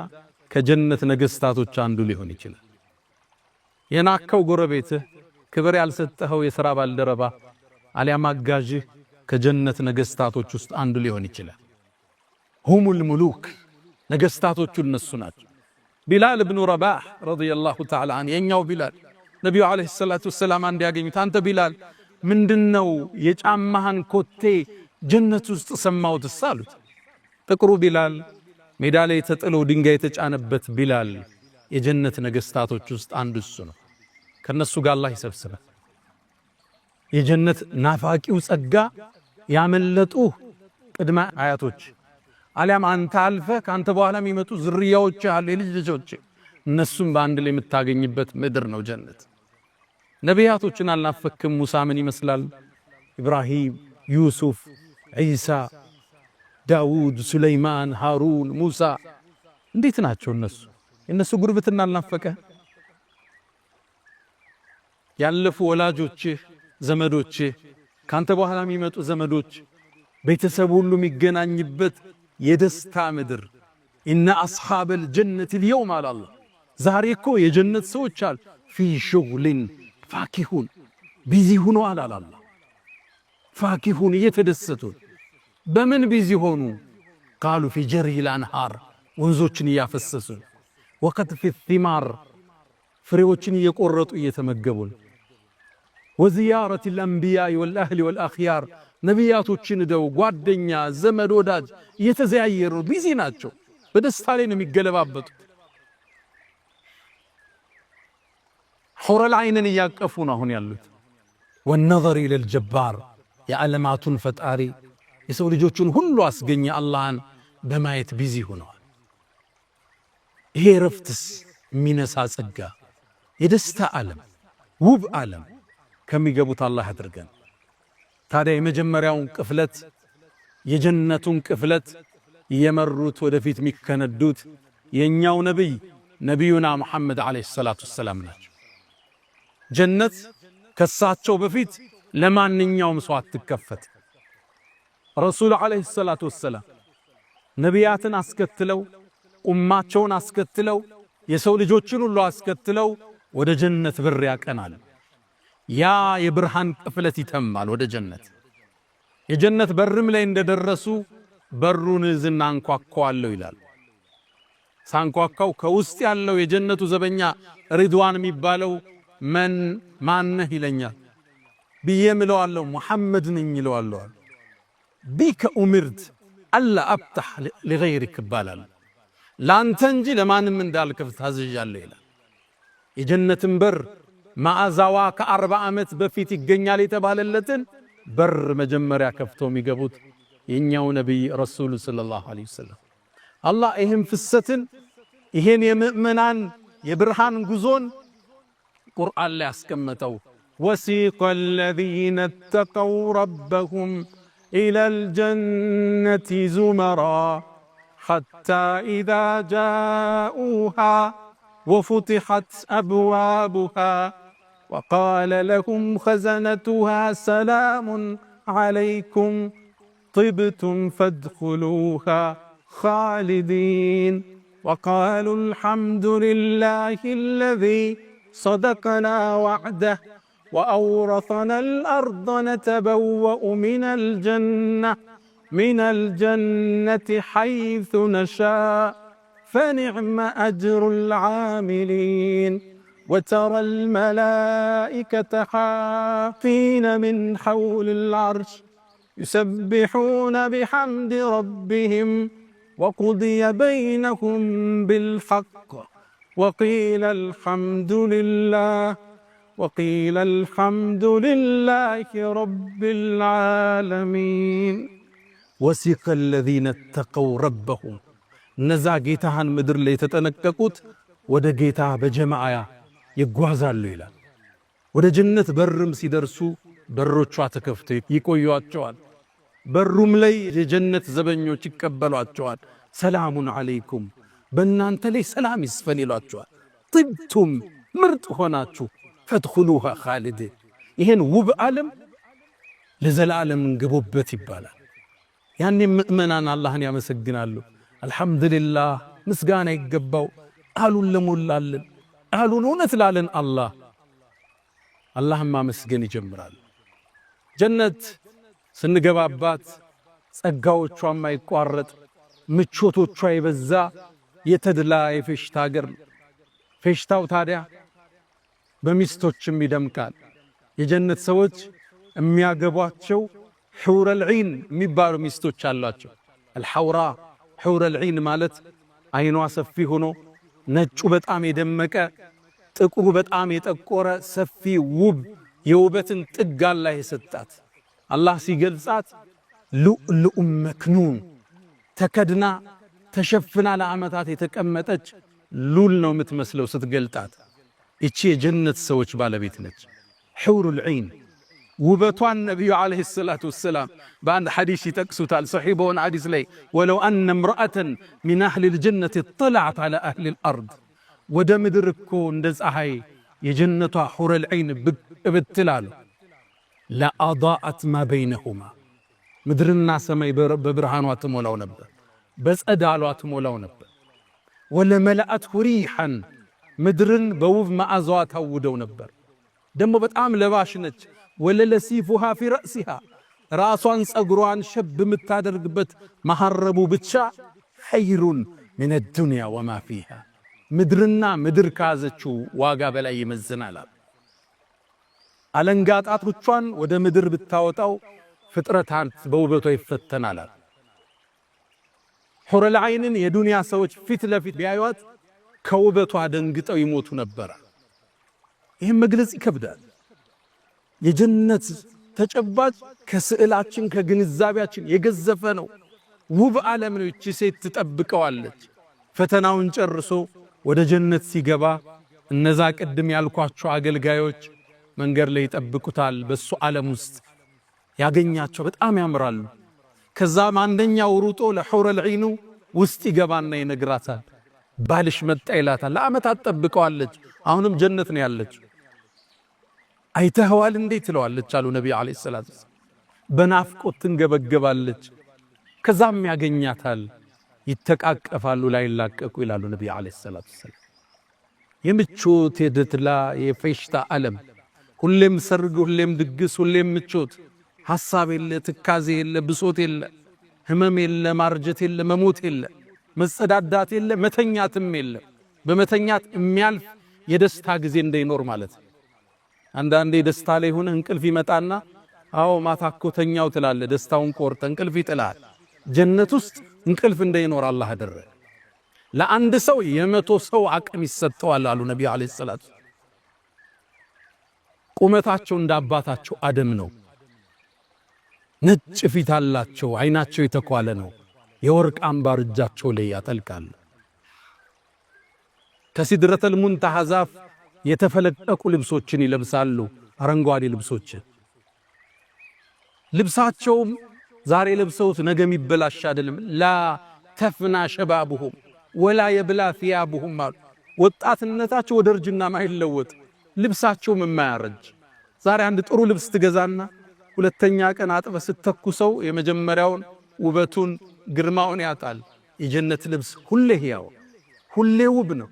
ከጀነት ነገስታቶች አንዱ ሊሆን ይችላል። የናቅከው ጎረቤትህ፣ ክብር ያልሰጠኸው የሥራ ባልደረባ አሊያም አጋዥህ ከጀነት ነገስታቶች ውስጥ አንዱ ሊሆን ይችላል። هم الملوك ነገስታቶቹ እነሱ ናቸው። ቢላል ብኑ ረባህ رضي الله تعالى عنه የኛው ቢላል ነቢዩ عليه الصلاة والسلام አንድ ያገኙት፣ አንተ ቢላል ምንድነው የጫማህን ኮቴ ጀነት ውስጥ ሰማሁትስ አሉት። ጥቁሩ ቢላል ሜዳ ላይ ተጥሎ ድንጋይ የተጫነበት ቢላል የጀነት ነገስታቶች ውስጥ አንዱ እሱ ነው። ከነሱ ጋር አላህ ይሰብስበን። የጀነት ናፋቂው ጸጋ ያመለጡ ቅድመ አያቶች አሊያም አንተ አልፈ ከአንተ በኋላ የሚመጡ ዝርያዎች አሉ፣ የልጅ ልጆች፣ እነሱም በአንድ ላይ የምታገኝበት ምድር ነው ጀነት። ነቢያቶችን አልናፈክም? ሙሳ ምን ይመስላል? ኢብራሂም፣ ዩሱፍ፣ ዒሳ፣ ዳውድ፣ ሱለይማን፣ ሃሩን፣ ሙሳ እንዴት ናቸው እነሱ? የእነሱ ጉርብትና አልናፈቀ? ያለፉ ወላጆችህ፣ ዘመዶችህ፣ ካንተ በኋላ የሚመጡ ዘመዶች፣ ቤተሰብ ሁሉ የሚገናኝበት የደስታ ምድር። إن أصحاب الجنة اليوم አለ አላህ። ዛሬ እኮ የጀነት ሰዎች አሉ في شغل فاكهون busy ሆነዋል አለ አላህ። فاكهون እየተደሰቱ። በምን busy ሆኑ? قالوا في جري الأنهار ወንዞችን እያፈሰሱ፣ وقطف الثمار ፍሬዎችን እየቆረጡ እየተመገቡ፣ وزيارة الأنبياء والأهل والأخيار ነቢያቶችን ደው ጓደኛ ዘመድ ወዳጅ እየተዘያየሩ busy ናቸው። በደስታ ላይ ነው የሚገለባበጡት። حور العين ን እያቀፉ ነው አሁን ያሉት። والنظر إلى الجبار የዓለማቱን ፈጣሪ የሰው ልጆቹን ሁሉ አስገኘ አላህን በማየት busy ሆነዋል። ይሄ ረፍትስ የሚነሳ ጸጋ፣ የደስታ ዓለም፣ ውብ ዓለም ከሚገቡት አላህ አድርገን። ታዲያ የመጀመሪያውን ቅፍለት የጀነቱን ቅፍለት የመሩት ወደፊት የሚከነዱት የእኛው ነቢይ ነቢዩና ሙሐመድ ዓለይሂ ሰላቱ ወሰላም ናቸው። ጀነት ከሳቸው በፊት ለማንኛውም ሰው አትከፈት። ረሱል ዓለይሂ ሰላቱ ወሰላም ነቢያትን አስከትለው ኡማቸውን አስከትለው የሰው ልጆችን ሁሉ አስከትለው ወደ ጀነት በር ያቀናል። ያ የብርሃን ቅፍለት ይተማል ወደ ጀነት። የጀነት በርም ላይ እንደደረሱ በሩን እዝና አንኳኳዋለሁ ይላል። ሳንኳኳው ከውስጥ ያለው የጀነቱ ዘበኛ ሪድዋን የሚባለው መን ማነህ ይለኛል ብዬ ምለዋለሁ። ሙሐመድ ነኝ ይለዋለሁ። بك أمرت ألا أفتح لغيرك ይባላል። ላንተ እንጂ ለማንም እንዳልከፍት ታዝዣለሁ ይላል። የጀነትን በር መዓዛዋ ከ40 ዓመት በፊት ይገኛል የተባለለትን በር መጀመሪያ ከፍተው የሚገቡት የኛው ነቢይ ረሱሉ صلى الله عليه وسلم። አላህ ይህን ፍሰትን ይሄን የምእመናን የብርሃን ጉዞን ቁርአን ላይ አስቀመጠው። وسيق الذين اتقوا ربهم إلى الجنة زمرا حتى إذا جاءوها وفتحت أبوابها وقال لهم خزنتها سلام عليكم طبتم فادخلوها خالدين وقالوا الحمد لله الذي صدقنا وعده وأورثنا الأرض نتبوأ من الجنة حيث نشاء فنعم أجر العاملين وترى الملائكة حافين من حول العرش يسبحون بحمد ربهم وقضي بينهم بالحق وقيل الحمد لله وقيل الحمد لله رب العالمين وسيق الذين اتقوا ربهم እነዛ ጌታህን ምድር ላይ የተጠነቀቁት ወደ ጌታ በጀማዓ ይጓዛሉ ይላል። ወደ ጀነት በርም ሲደርሱ በሮቿ ተከፍተው ይቆዩአቸዋል። በሩም ላይ የጀነት ዘበኞች ይቀበሏቸዋል። ሰላሙን አለይኩም በእናንተ ላይ ሰላም ይስፈን ይሏቸዋል። ጥብቱም ምርጥ ሆናችሁ ፈድኹሉሃ ኻሊዲን ይሄን ውብ ዓለም ለዘላለም እንግቡበት ይባላል። ያኔ ምእመናን አላህን ያመሰግናሉ። አልሐምዱሊላህ ምስጋና ይገባው ቃሉን ለሞላልን ቃሉን እውነት ላለን አላህ አላህን ማመስገን ይጀምራል። ጀነት ስንገባባት ጸጋዎቿ የማይቋረጥ ምቾቶቿ የበዛ የተድላ የፌሽታ ሀገር ነው። ፌሽታው ታዲያ በሚስቶችም ይደምቃል። የጀነት ሰዎች የሚያገቧቸው حور العين የሚባሉ ሚስቶች አሏቸው። الحوراء حور العين ማለት አይኗ ሰፊ ሆኖ ነጩ በጣም የደመቀ ጥቁሩ በጣም የጠቆረ ሰፊ ውብ የውበትን ጥግ አላህ የሰጣት። አላህ ሲገልጻት لؤلؤ مكنون ተከድና ተሸፍና ለዓመታት የተቀመጠች ሉል ነው የምትመስለው ስትገልጣት። እቺ የጀነት ሰዎች ባለቤት ነች። حور العين ውበቷን ነቢዩ عليه الصلاة والسلام በአንድ ሐዲስ ይጠቅሱታል። صحيح በሆነ ሐዲስ ላይ ولو أن امرأة من أهل الجنة اطلعت على أهل الأرض ወደ ምድር እኮ እንደ ፀሐይ የጀነቷ ሑረል ዐይን ብቅ ብትል አሉ لأضاءت ما بينهما ምድርና ሰማይ በብርሃኗ ትሞላው ነበር፣ በጸዳሏ ትሞላው ነበር። ولملأته ريحا ምድርን በውብ መዓዛዋ ታውደው ነበር። ደግሞ በጣም ለባሽ ነች። وللصيفها في رأسها ራሷን ጸጉሯን ሸብ የምታደርግበት መሐረቡ ብቻ خير من الدنيا وما فيها ምድርና ምድር ከያዘችው ዋጋ በላይ ይመዝናል። አለንጋ ጣቶቿን ወደ ምድር ብታወጣው ፍጥረታት በውበቷ ይፈተናል። ሑረል ዐይንን የዱንያ ሰዎች ፊት ለፊት ቢያዩት ከውበቷ ደንግጠው ይሞቱ ነበረ። ይህም መግለጽ ይከብዳል። የጀነት ተጨባጭ ከስዕላችን ከግንዛቤያችን የገዘፈ ነው። ውብ ዓለም ነው። ይቺ ሴት ትጠብቀዋለች። ፈተናውን ጨርሶ ወደ ጀነት ሲገባ እነዛ ቅድም ያልኳቸው አገልጋዮች መንገድ ላይ ይጠብቁታል። በሱ ዓለም ውስጥ ያገኛቸው በጣም ያምራሉ። ከዛም አንደኛው ሩጦ ለሑረል ዒኑ ውስጥ ይገባና ይነግራታል። ባልሽ መጣ ይላታል። ለዓመታት ጠብቀዋለች። አሁንም ጀነት ነው ያለችው። አይተኸዋል እንዴ ትለዋለች አሉ ነቢ ዓለይሂ ሰላቱ ወሰላም። በናፍቆት ትንገበገባለች። ከዛም ያገኛታል፣ ይተቃቀፋሉ፣ ላይላቀቁ ይላሉ ነቢ ዓለይሂ ሰላቱ ወሰላም። የምቾት የደትላ የፌሽታ ዓለም፣ ሁሌም ሰርግ፣ ሁሌም ድግስ፣ ሁሌም ምቾት፣ ሐሳብ የለ፣ ትካዜ የለ፣ ብሶት የለ፣ ህመም የለ፣ ማርጀት የለ፣ መሞት የለ፣ መጸዳዳት የለ፣ መተኛትም የለ። በመተኛት የሚያልፍ የደስታ ጊዜ እንዳይኖር ማለት ነው። አንዳንዴ ደስታ ላይ ሆነ እንቅልፍ ይመጣና አዎ ማታ እኮ ተኛው ትላለህ። ደስታውን ቆርጠ እንቅልፍ ይጥላል። ጀነት ውስጥ እንቅልፍ እንዳይኖር አላህ አደረገ። ለአንድ ሰው የ100 ሰው አቅም ይሰጠዋል አሉ ነቢዩ ዓለይሂ ሰላቱ። ቁመታቸው እንደ አባታቸው አደም ነው። ነጭ ፊት አላቸው። አይናቸው የተኳለ ነው። የወርቅ አምባር እጃቸው ላይ ያጠልቃሉ። ከሲድረተል ሙንተሃ ዛፍ የተፈለቀቁ ልብሶችን ይለብሳሉ። አረንጓዴ ልብሶችን። ልብሳቸውም ዛሬ ለብሰውት ነገ የሚበላሽ አይደለም። لا تفنى شبابهم ولا يبلى ثيابهم አሉ። ወጣትነታቸው ወደ እርጅና ማይለወጥ ልብሳቸውም የማያረጅ። ዛሬ አንድ ጥሩ ልብስ ትገዛና ሁለተኛ ቀን አጥበ ስተኩሰው የመጀመሪያውን ውበቱን ግርማውን ያጣል። የጀነት ልብስ ሁሌ ሕያው፣ ሁሌ ውብ ነው።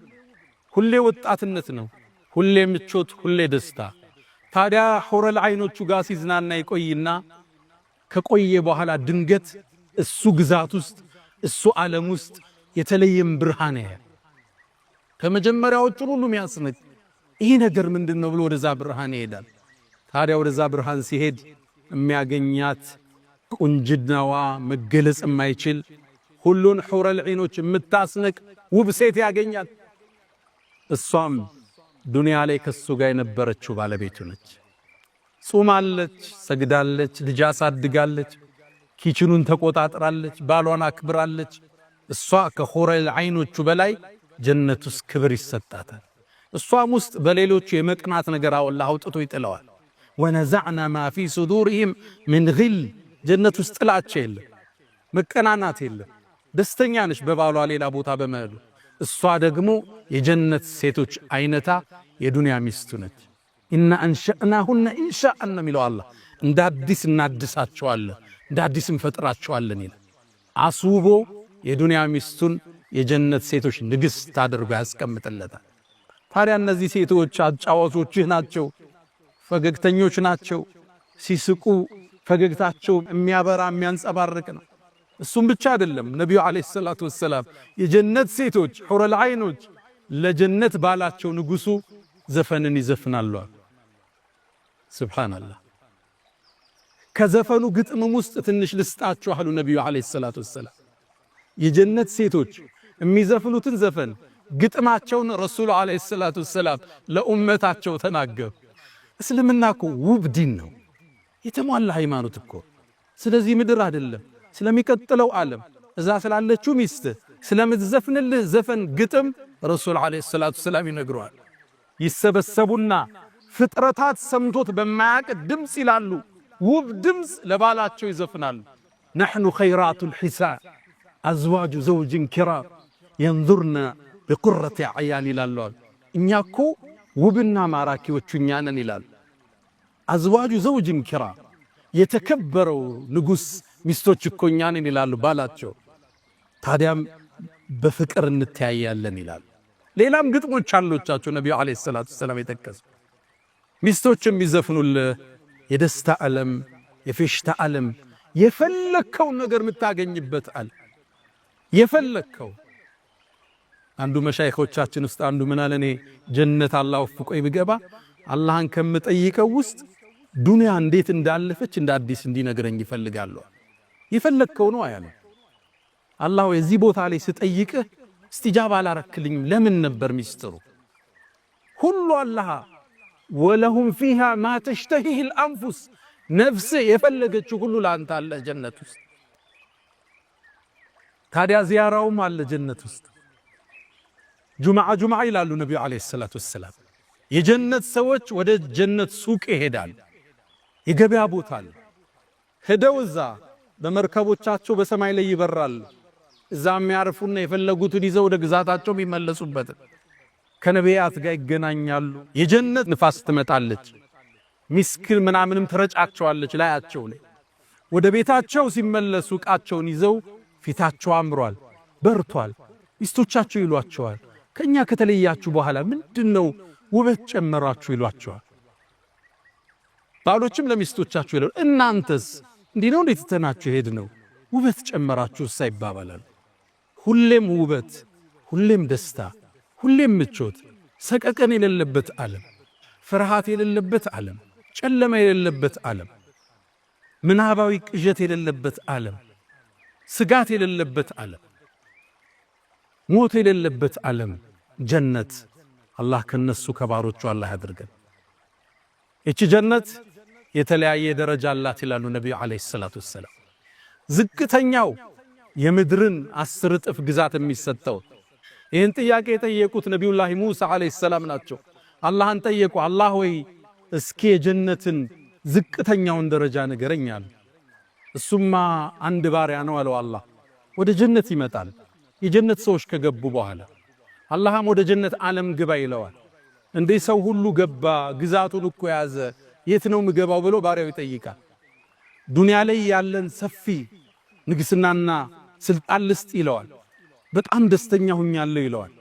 ሁሌ ወጣትነት ነው። ሁሌ ምቾት፣ ሁሌ ደስታ። ታዲያ ሑረል ዐይኖቹ ጋር ሲዝናና ይቆይና ከቆየ በኋላ ድንገት እሱ ግዛት ውስጥ እሱ ዓለም ውስጥ የተለየም ብርሃን ያያል። ከመጀመሪያዎቹ ሁሉ የሚያስንቅ ይህ ነገር ምንድን ነው ብሎ ወደዛ ብርሃን ይሄዳል። ታዲያ ወደዛ ብርሃን ሲሄድ የሚያገኛት ቁንጅናዋ መገለጽ የማይችል ሁሉን ሑረል ዐይኖች የምታስንቅ ውብ ሴት ያገኛል። እሷም ዱንያ ላይ ከሱ ጋር የነበረችው ባለቤቱ ነች። ጾማለች፣ ሰግዳለች፣ ልጅ አሳድጋለች፣ kitchen ኑን ተቆጣጥራለች፣ ባሏን አክብራለች። እሷ ከሑረል ዐይኖቹ በላይ ጀነት ውስጥ ክብር ይሰጣታል። እሷም ውስጥ በሌሎቹ የመቅናት ነገር አላህ አውጥቶ ይጥለዋል። ونزعنا ما في صدورهم من غل ጀነት ውስጥ ጥላቻ የለም፣ መቀናናት የለም። ደስተኛ ነች በባሏ ሌላ ቦታ በመሄዱ። እሷ ደግሞ የጀነት ሴቶች አይነታ የዱንያ ሚስቱ ነች። إنا أنشأناهن إنشاء ነው የሚለው አላህ። እንደ አዲስ እናድሳቸዋለን፣ እንደ አዲስ እንፈጥራቸዋለን ይላል። አስውቦ የዱንያ ሚስቱን የጀነት ሴቶች ንግሥት አድርጎ ያስቀምጥለታል። ታዲያ እነዚህ ሴቶች አጫዋቾችህ ናቸው፣ ፈገግተኞች ናቸው። ሲስቁ ፈገግታቸው የሚያበራ የሚያንጸባርቅ ነው። እሱም ብቻ አይደለም። ነቢዩ ዓለይሂ ሰላቱ ወሰላም የጀነት ሴቶች ሑረል ዐይኖች ለጀነት ባላቸው ንጉሱ ዘፈንን ይዘፍናሉ አሉ። ሱብሓነላህ። ከዘፈኑ ግጥምም ውስጥ ትንሽ ልስጣችሁ አሉ ነቢዩ ዓለይሂ ሰላቱ ወሰላም። የጀነት ሴቶች የሚዘፍኑትን ዘፈን ግጥማቸውን ረሱሉ ዓለይሂ ሰላቱ ወሰላም ለኡመታቸው ተናገሩ። እስልምና እኮ ውብ ዲን ነው፣ የተሟላ ሃይማኖት እኮ። ስለዚህ ምድር አይደለም ስለሚቀጥለው ዓለም እዛ ስላለችው ሚስት ስለምትዘፍንልህ ዘፈን ግጥም ረሱል ዓለይሂ ሰላቱ ወሰላም ይነግረዋል። ይሰበሰቡና ፍጥረታት ሰምቶት በማያቅ ድምፅ ይላሉ። ውብ ድምፅ ለባላቸው ይዘፍናሉ። نحن خيرات الحسان أزواج زوج كرام ينظرن بقرة أعيان ይላሉ። እኛ እኮ ውብና ማራኪዎቹ እኛ ነን ይላሉ። أزواج زوج كرام የተከበረው ንጉሥ ሚስቶች እኮ እኛ ነን ይላሉ ባላቸው። ታዲያም በፍቅር እንተያያለን ይላሉ። ሌላም ግጥሞች አሎቻቸው ነቢዩ عليه الصلاة والسلام የጠቀሱ ሚስቶች የሚዘፍኑልህ የደስታ ዓለም፣ የፌሽታ ዓለም፣ የፈለግከውን ነገር የምታገኝበት ዓለም የፈለግከው። አንዱ መሻይኾቻችን ውስጥ አንዱ ምን አለ፣ እኔ ጀነት አላህ ወፍቆኝ ብገባ አላህን ከምጠይቀው ውስጥ ዱንያ እንዴት እንዳለፈች እንደ አዲስ እንዲነግረኝ ይፈልጋለሁ። የፈለግከው ነው አያለ። አላህ የዚህ ቦታ ላይ ስጠይቅህ እስቲጃባ አላረክልኝም ለምን ነበር ሚስጥሩ? ሁሉ አላህ ولهم فيها ما تشتهيه الأنفس ነፍስ የፈለገችው ሁሉ ለአንተ አለ ጀነት ውስጥ። ታዲያ ዚያራውም አለ ጀነት ውስጥ። ጁምዓ ጁምዓ ይላሉ ነቢዩ عليه الصلاة والسلام። የጀነት ሰዎች ወደ ጀነት ሱቅ ይሄዳል። የገበያ ቦታ አለ። ሄደው እዛ በመርከቦቻቸው በሰማይ ላይ ይበራሉ። እዛ የሚያርፉና የፈለጉትን ይዘው ወደ ግዛታቸው የሚመለሱበት ከነቢያት ጋር ይገናኛሉ። የጀነት ንፋስ ትመጣለች፣ ሚስክን ምናምንም ትረጫቸዋለች ላያቸው ላይ። ወደ ቤታቸው ሲመለሱ ዕቃቸውን ይዘው ፊታቸው አምሯል፣ በርቷል። ሚስቶቻቸው ይሏቸዋል፣ ከኛ ከተለያችሁ በኋላ ምንድነው ውበት ጨመራችሁ ይሏቸዋል። ባሎችም ለሚስቶቻቸው ይላሉ፣ እናንተስ እንዲህ ነው እንዴት ትተናችሁ ሄድ ነው ውበት ጨመራችሁ እሳ ይባባላሉ። ሁሌም ውበት፣ ሁሌም ደስታ፣ ሁሌም ምቾት፣ ሰቀቀን የሌለበት ዓለም፣ ፍርሃት የሌለበት ዓለም፣ ጨለማ የሌለበት ዓለም፣ ምናባዊ ቅዠት የሌለበት ዓለም፣ ስጋት የሌለበት ዓለም፣ ሞት የሌለበት ዓለም ጀነት። አላህ ከነሱ ከባሮቹ አላህ ያድርገን። ይቺ ጀነት የተለያየ ደረጃ አላት ይላሉ ነቢዩ ዓለይሂ ሰላቱ ወሰላም። ዝቅተኛው የምድርን 10 እጥፍ ግዛት የሚሰጠው። ይህን ጥያቄ የጠየቁት ነቢዩላህ ሙሳ ዓለይሂ ሰላም ናቸው። አላህን ጠየቁ። አላህ ወይ እስኪ የጀነትን ዝቅተኛውን ደረጃ ንገረኝ አሉ። እሱማ አንድ ባሪያ ነው አለው አላህ። ወደ ጀነት ይመጣል። የጀነት ሰዎች ከገቡ በኋላ አላህም ወደ ጀነት ዓለም ግባ ይለዋል። እንዴ ሰው ሁሉ ገባ፣ ግዛቱን እኮ ያዘ፣ የት ነው ምገባው ብሎ ባሪያው ይጠይቃል። ዱንያ ላይ ያለን ሰፊ ንግስናና ስልጣን ልስጥ ይለዋል። በጣም ደስተኛ ሁኛለሁ ይለዋል።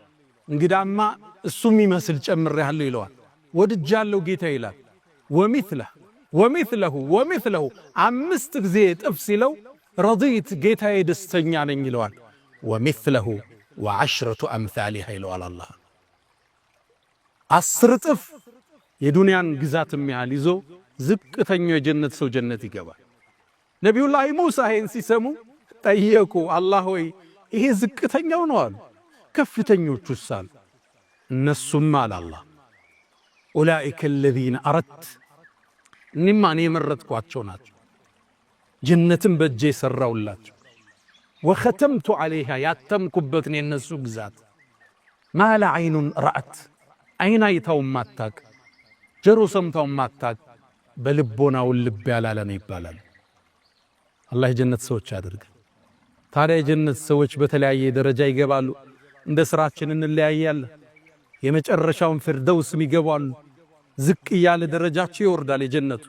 እንግዳማ እሱ የሚመስል ጨምሬያለሁ ይለዋል። ወድጃለሁ ጌታ ይላል። ومثله ومثله ومثله 5 ጊዜ እጥፍ ሲለው رضيت ጌታዬ ደስተኛ ነኝ ይለዋል። ومثله وعشرة أمثالها ይለዋል አላህ። 10 እጥፍ የዱንያን ግዛት የሚያህል ይዞ ዝቅተኛው የጀነት ሰው ጀነት ይገባል። ነቢዩላህ ሙሳ ይሄን ሲሰሙ ጠየቁ። አላህ ሆይ ይሄ ዝቅተኛው ነው አሉ። ከፍተኞቹስ አሉ። እነሱም አለ አላህ ኡላኢከ አለዚነ አረድት እኔማ እኔ የመረጥኳቸው ናቸው፣ ጀነትን በእጄ የሠራውላቸው፣ ወኸተምቱ ዐለይሃ ያተምኩበትን የነሱ ግዛት፣ ማላ ዐይኑን ረአት አይን አይታው ማታቅ ጀሮ ሰምታው ማታቅ በልቦናው ልብ ያላለ ነው ይባላል። አላህ የጀነት ሰዎች ያድርገን። ታዲያ የጀነት ሰዎች በተለያየ ደረጃ ይገባሉ። እንደ ስራችን እንለያያለን። የመጨረሻውን ፊርደውስም ይገባሉ። ዝቅ እያለ ደረጃቸው ይወርዳል የጀነቱ።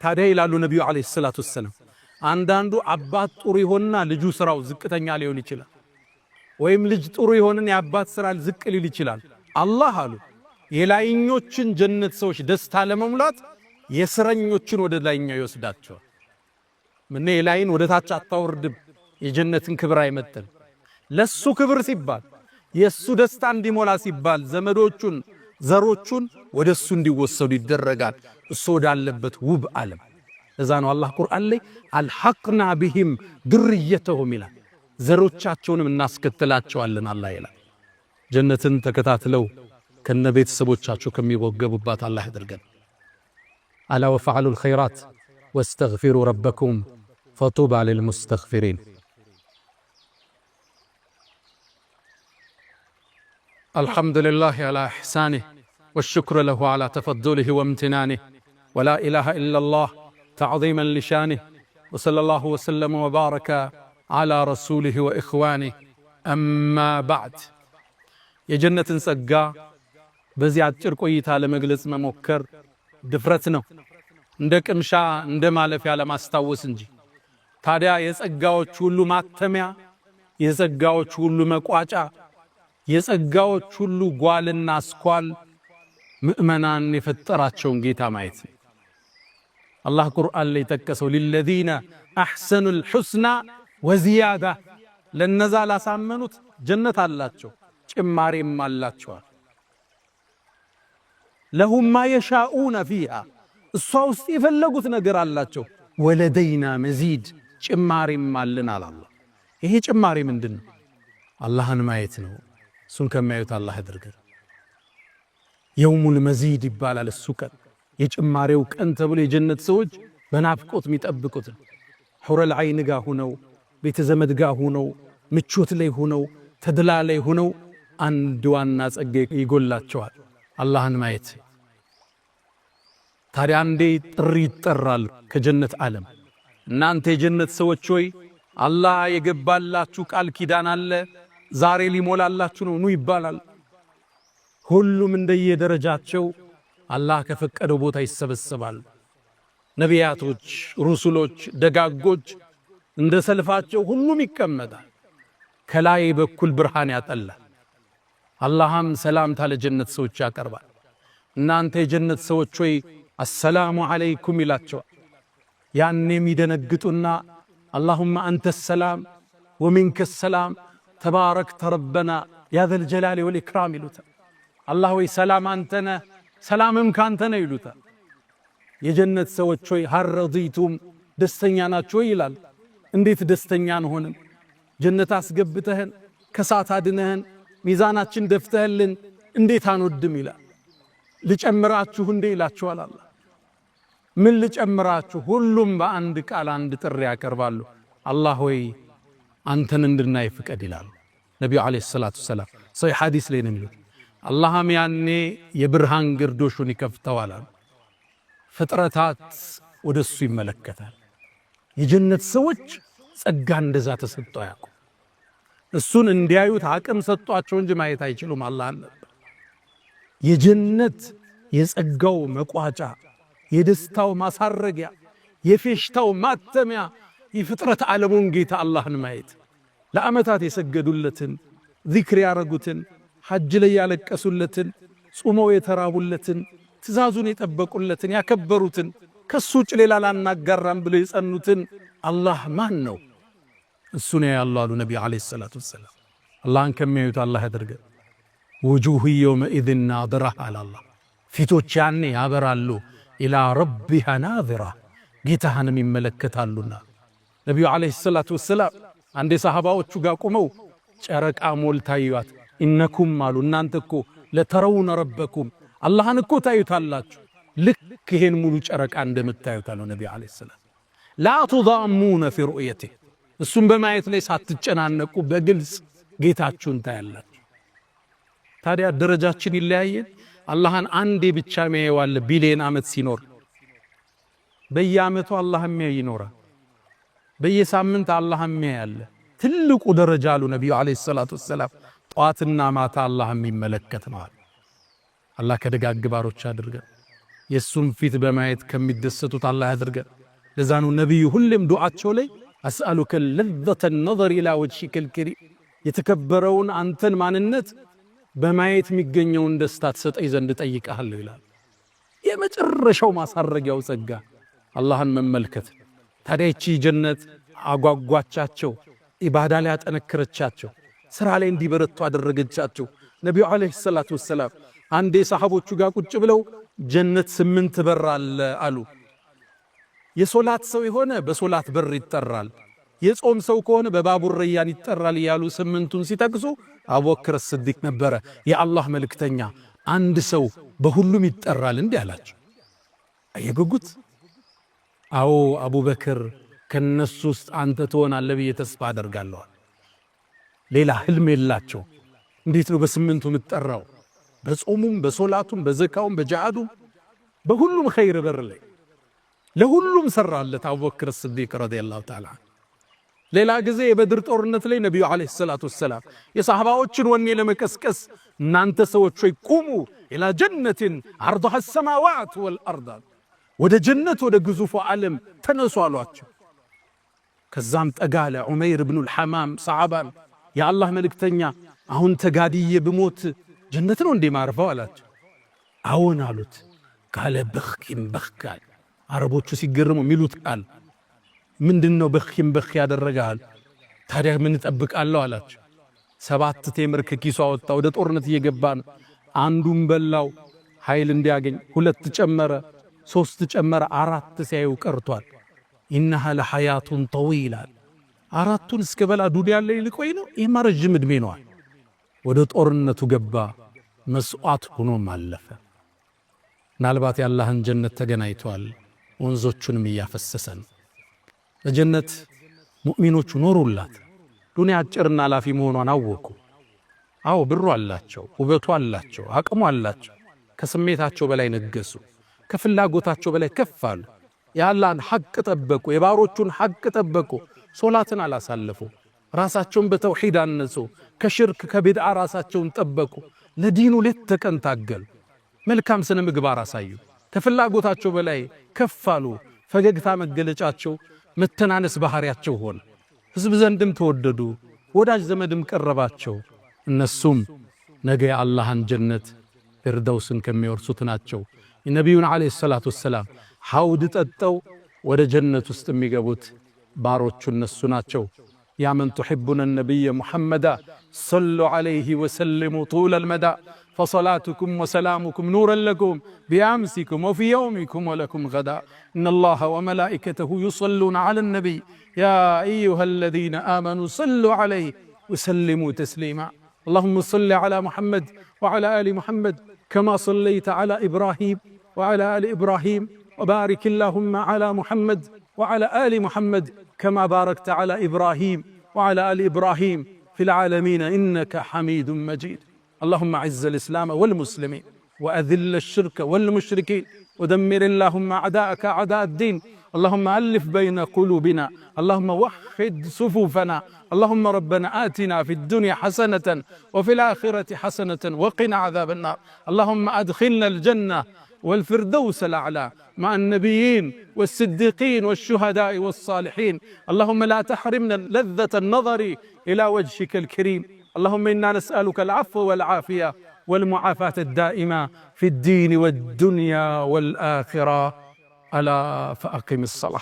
ታዲያ ይላሉ ነቢዩ عليه الصلاة والسلام አንዳንዱ አባት ጥሩ ይሆንና ልጁ ስራው ዝቅተኛ ሊሆን ይችላል። ወይም ልጅ ጥሩ ይሆንና የአባት ስራ ዝቅ ሊል ይችላል። አላህ አሉ የላይኞችን ጀነት ሰዎች ደስታ ለመሙላት የስረኞችን ወደ ላይኛው ይወስዳቸዋል። ምን የላይን ወደ ታች አታወርድም፣ የጀነትን ክብር አይመጥን። ለሱ ክብር ሲባል የሱ ደስታ እንዲሞላ ሲባል ዘመዶቹን ዘሮቹን ወደ እሱ እንዲወሰዱ ይደረጋል። እሱ ወዳለበት ውብ ዓለም። እዛ ነው አላህ ቁርአን ላይ አልሐቅና ቢሂም ድርየተሁም ይላል። ዘሮቻቸውንም እናስከትላቸዋለን አላህ ይላል። ጀነትን ተከታትለው ከነ ቤተሰቦቻቸው ከሚወገቡባት አላህ ያድርገን። አላ ወፈዓሉ ልኸይራት ወስተግፊሩ ረበኩም ፈጡባ ልልሙስተግፊሪን። الحمد لله على إحسانه والشكر له على تفضله وامتنانه، ولا إله إلا الله تعظيما لشانه، وصلى الله وسلم وبارك على رسوله وإخوانه. أما بعد، የጀነትን ጸጋ በዚህ አጭር ቆይታ ለመግለጽ መሞከር ድፍረት ነው፣ እንደ ቅምሻ እንደ ማለፊያ ለማስታወስ እንጂ። ታዲያ የጸጋዎች ሁሉ ማተሚያ፣ የጸጋዎች ሁሉ መቋጫ፣ የጸጋዎች ሁሉ ጓልና አስኳል ምእመናን የፈጠራቸውን ጌታ ማየት ነው። አላህ ቁርአን ላይ ጠቀሰው፣ للذين أحسنوا الحسنى وزيادة፣ ለነዛ ላሳመኑት ጀነት አላቸው ጭማሬም አላቸዋል። لهم ما يشاءون فيها፣ እሷ ውስጥ የፈለጉት ነገር አላቸው። ولدينا مزيد፣ ጭማሬም አለን አለ አላህ። ይሄ ጭማሬ ምንድን ነው? አላህን ማየት ነው። እሱን ከሚያዩት አላህ ያድርገን። يوم المزيد ይባላል እሱ ቀን፣ የጭማሬው ቀን ተብሎ የጀነት ሰዎች በናፍቆት የሚጠብቁት ነው። حور العين ጋ ሁነው፣ ቤተ ዘመድ ጋ ሁነው፣ ምቾት ላይ ሁነው፣ ተድላ ላይ ሁነው አንድ ዋና ጸጋ ይጎላቸዋል፣ አላህን ማየት። ታዲያ አንዴ ጥሪ ይጠራል ከጀነት ዓለም፣ እናንተ የጀነት ሰዎች ሆይ አላህ የገባላችሁ ቃል ኪዳን አለ፣ ዛሬ ሊሞላላችሁ ነው፣ ኑ ይባላል። ሁሉም እንደየደረጃቸው አላህ ከፈቀደው ቦታ ይሰበሰባል። ነቢያቶች፣ ሩሱሎች፣ ደጋጎች እንደ ሰልፋቸው ሁሉም ይቀመጣል። ከላይ በኩል ብርሃን ያጠላል። አላህም ሰላምታ ለጀነት ሰዎች ያቀርባል። እናንተ የጀነት ሰዎች ሆይ አሰላሙ ዓለይኩም ይላቸዋል። ያኔም ይደነግጡና اللهم أنت السلام ومنك السلام تباركت ربنا يا ذا الجلال والإكرام ይሉታል። አላህ ወይ ሰላም አንተ ነህ፣ ሰላምም ካንተ ነህ ይሉታል። የጀነት ሰዎች ሆይ هل رضيتم ደስተኛ ናችሁ ወይ ይላል። እንዴት ደስተኛ አንሆንም? ጀነት አስገብተህን ከሳት አድነህን ሚዛናችን ደፍተህልን እንዴት አንወድም ይላል። ልጨምራችሁ እንዴ ይላችኋል አላህ። ምን ልጨምራችሁ? ሁሉም በአንድ ቃል አንድ ጥሪ ያቀርባሉ። አላህ ሆይ አንተን እንድናይ ፍቀድ ይላሉ ነቢዩ عليه الصلاة والسلام። ሰሒህ ሐዲስ ላይ ነው የሚሉት። አላህም ያኔ የብርሃን ግርዶሹን ይከፍተዋል አሉ። ፍጥረታት ወደ እሱ ይመለከታል። የጀነት ሰዎች ጸጋ እንደዛ ተሰጥቶ አያውቁም። እሱን እንዲያዩት አቅም ሰጧቸው እንጂ ማየት አይችሉም። አላህን ነበር የጀነት የጸጋው መቋጫ፣ የደስታው ማሳረጊያ፣ የፌሽታው ማተሚያ የፍጥረት ዓለሙን ጌታ አላህን ማየት፣ ለዓመታት የሰገዱለትን፣ ዚክር ያረጉትን፣ ሐጅ ላይ ያለቀሱለትን፣ ጾመው የተራቡለትን፣ ትእዛዙን የጠበቁለትን፣ ያከበሩትን፣ ከሱ ውጭ ሌላ ላናጋራም ብለው የጸኑትን አላህ ማን ነው? እሱን ያያሉ አሉ ነቢዩ عليه الصلاة والسلام። አላህን ከሚያዩት አላህ ያደርገን። وجوه يومئذ ناضرة አለ አላህ። ፊቶች ያኔ ያበራሉ። إلى ربها ناظرة ጌታህንም ይመለከታሉና። ነቢዩ عليه الصلاة والسلام አንዴ ሰሃባዎቹ ጋር ቆመው ጨረቃ ሞልታ አዩአት። إنكم አሉ እናንተ እኮ لترون ربكم አላህን እኮ ታዩታላችሁ፣ ልክ ይሄን ሙሉ ጨረቃ እንደምታዩት አሉ ነቢዩ عليه السلام። لا تضامون في رؤيته እሱም በማየት ላይ ሳትጨናነቁ በግልጽ ጌታችሁን ታያላችሁ። ታዲያ ደረጃችን ይለያየን። አላህን አንዴ ብቻ የሚያየው ቢሊየን ዓመት ሲኖር በየዓመቱ አላህ የሚያይ ይኖራል። በየሳምንት አላህ የሚያይ አለ። ትልቁ ደረጃ አሉ ነቢዩ عليه الصلاة والسلام ጠዋትና ማታ አላህ የሚመለከት ነው አሉ። አላህ ከደጋግ ባሮች አድርገን፣ የእሱን ፊት በማየት ከሚደሰቱት አላህ ያድርገን። ለዛ ነው ነቢዩ ሁሌም ዱዓቸው ላይ أسألك لذة النظر إلى وجهك الكريم የተከበረውን አንተን ማንነት በማየት የሚገኘውን ደስታ ትሰጠኝ ዘንድ እጠይቅሃለሁ ይላል። የመጨረሻው ማሳረጊያው ጸጋ አላህን መመልከት። ታዲያ ይቺ ጀነት አጓጓቻቸው፣ ኢባዳ ላይ አጠነከረቻቸው፣ ስራ ላይ እንዲበረቱ አደረገቻቸው። ነቢዩ عليه الصلاة والسلام አንዴ ሰሐቦቹ ጋር ቁጭ ብለው ጀነት 8 በር አለ አሉ። የሶላት ሰው የሆነ በሶላት በር ይጠራል፣ የጾም ሰው ከሆነ በባቡ ረያን ይጠራል እያሉ 8ቱን ሲጠቅሱ አቡበክር ስዲቅ ነበረ የአላህ መልእክተኛ፣ አንድ ሰው በሁሉም ይጠራል እንዲህ አላቸው። አየጉጉት። አዎ አቡበክር ከነሱ ውስጥ አንተ ትሆናለህ ብዬ ተስፋ አደርጋለሁ። ሌላ ህልም የላቸው። እንዴት ነው በ8ቱ የምትጠራው? በጾሙም በሶላቱም በዘካውም በጃሃዱም በሁሉም ኸይር በር ላይ ለሁሉም ሰራለት አቡበክር ስዲቅ رضي الله تعالى። ሌላ ጊዜ የበድር ጦርነት ላይ ነቢዩ ዓለይሂ ሰላቱ ወሰላም የሰሃባዎችን ወኔ ለመቀስቀስ እናንተ ሰዎች ሆይ ቁሙ ኢላ ጀነትን ዐርዱሃ ሰማዋት ወልአርድ፣ ወደ ጀነት ወደ ግዙፉ ዓለም ተነሱ አሏቸው። ከዛም ጠጋ አለ ዑመይር ብኑል ሐማም ሰዓባን፣ የአላህ መልእክተኛ አሁን ተጋድዬ ብሞት ጀነት ነው እንዴ ማርፈው አላቸው። አዎን አሉት። ቃለ በኽኪም በኽክ አለ። አረቦቹ ሲገርሙ የሚሉት ቃል ምንድን ነው? በኽኪም በኽክ ያደረገሃል? ታዲያ ምን እጠብቃለሁ አላቸው። 7 ቴምር ከኪሱ አወጣ። ወደ ጦርነት እየገባ ነው። አንዱን በላው ኃይል እንዲያገኝ፣ 2 ጨመረ፣ 3 ጨመረ፣ 4 ሲያዩ ቀርቷል። ኢነሃ ለሐያቱን ጠዊላ፣ 4ቱን እስከ በላ ዱንያ ላይ ልቆይ ነው፣ ይህማ ረጅም ዕድሜ ነዋል። ወደ ጦርነቱ ገባ፣ መስዋዕት ሆኖም አለፈ። ምናልባት የአላህን ጀነት ተገናኝቷል። ወንዞቹንም እያፈሰሰ ነው። ለጀነት ሙእሚኖቹ ኖሩላት። ዱንያ አጭርና ላፊ መሆኗን አወቁ። አዎ ብሩ አላቸው፣ ውበቱ አላቸው፣ አቅሙ አላቸው። ከስሜታቸው በላይ ነገሱ፣ ከፍላጎታቸው በላይ ከፍ አሉ። የአላህን ሐቅ ጠበቁ፣ የባሮቹን ሐቅ ጠበቁ። ሶላትን አላሳለፉ፣ ራሳቸውን በተውሂድ አነጹ። ከሽርክ ከቢድዓ ራሳቸውን ጠበቁ። ለዲኑ ሌት ተቀን ታገሉ። መልካም ስነ ምግባር አሳዩ። ከፍላጎታቸው በላይ ከፍ አሉ። ፈገግታ መገለጫቸው፣ መተናነስ ባህሪያቸው ሆነ። ሕዝብ ዘንድም ተወደዱ፣ ወዳጅ ዘመድም ቀረባቸው። እነሱም ነገ የአላህን ጀነት ፊርደውስን ከሚወርሱት ናቸው። የነቢዩን ዓለይሂ ሰላቱ ወሰላም ሐውድ ጠጠው ወደ ጀነት ውስጥ የሚገቡት ባሮቹ እነሱ ናቸው። يا من تحبون النبي محمدا صلوا عليه وسلموا طول المدى فصلاتكم وسلامكم نورا لكم بأمسكم وفي يومكم ولكم غدا إن الله وملائكته يصلون على النبي يا أيها الذين آمنوا صلوا عليه وسلموا تسليما اللهم صل على محمد وعلى آل محمد كما صليت على إبراهيم وعلى آل إبراهيم وبارك اللهم على محمد وعلى آل محمد كما باركت على إبراهيم وعلى آل إبراهيم في العالمين إنك حميد مجيد اللهم أعز الإسلام والمسلمين وأذل الشرك والمشركين ودمر اللهم أعداءك أعداء الدين اللهم ألف بين قلوبنا اللهم وحد صفوفنا اللهم ربنا آتنا في الدنيا حسنة وفي الآخرة حسنة وقنا عذاب النار اللهم أدخلنا الجنة والفردوس الأعلى مع النبيين والصديقين والشهداء والصالحين اللهم لا تحرمنا لذة النظر إلى وجهك الكريم اللهم إنا نسألك العفو والعافية والمعافاة الدائمة في الدين والدنيا والآخرة ألا فأقم الصلاة.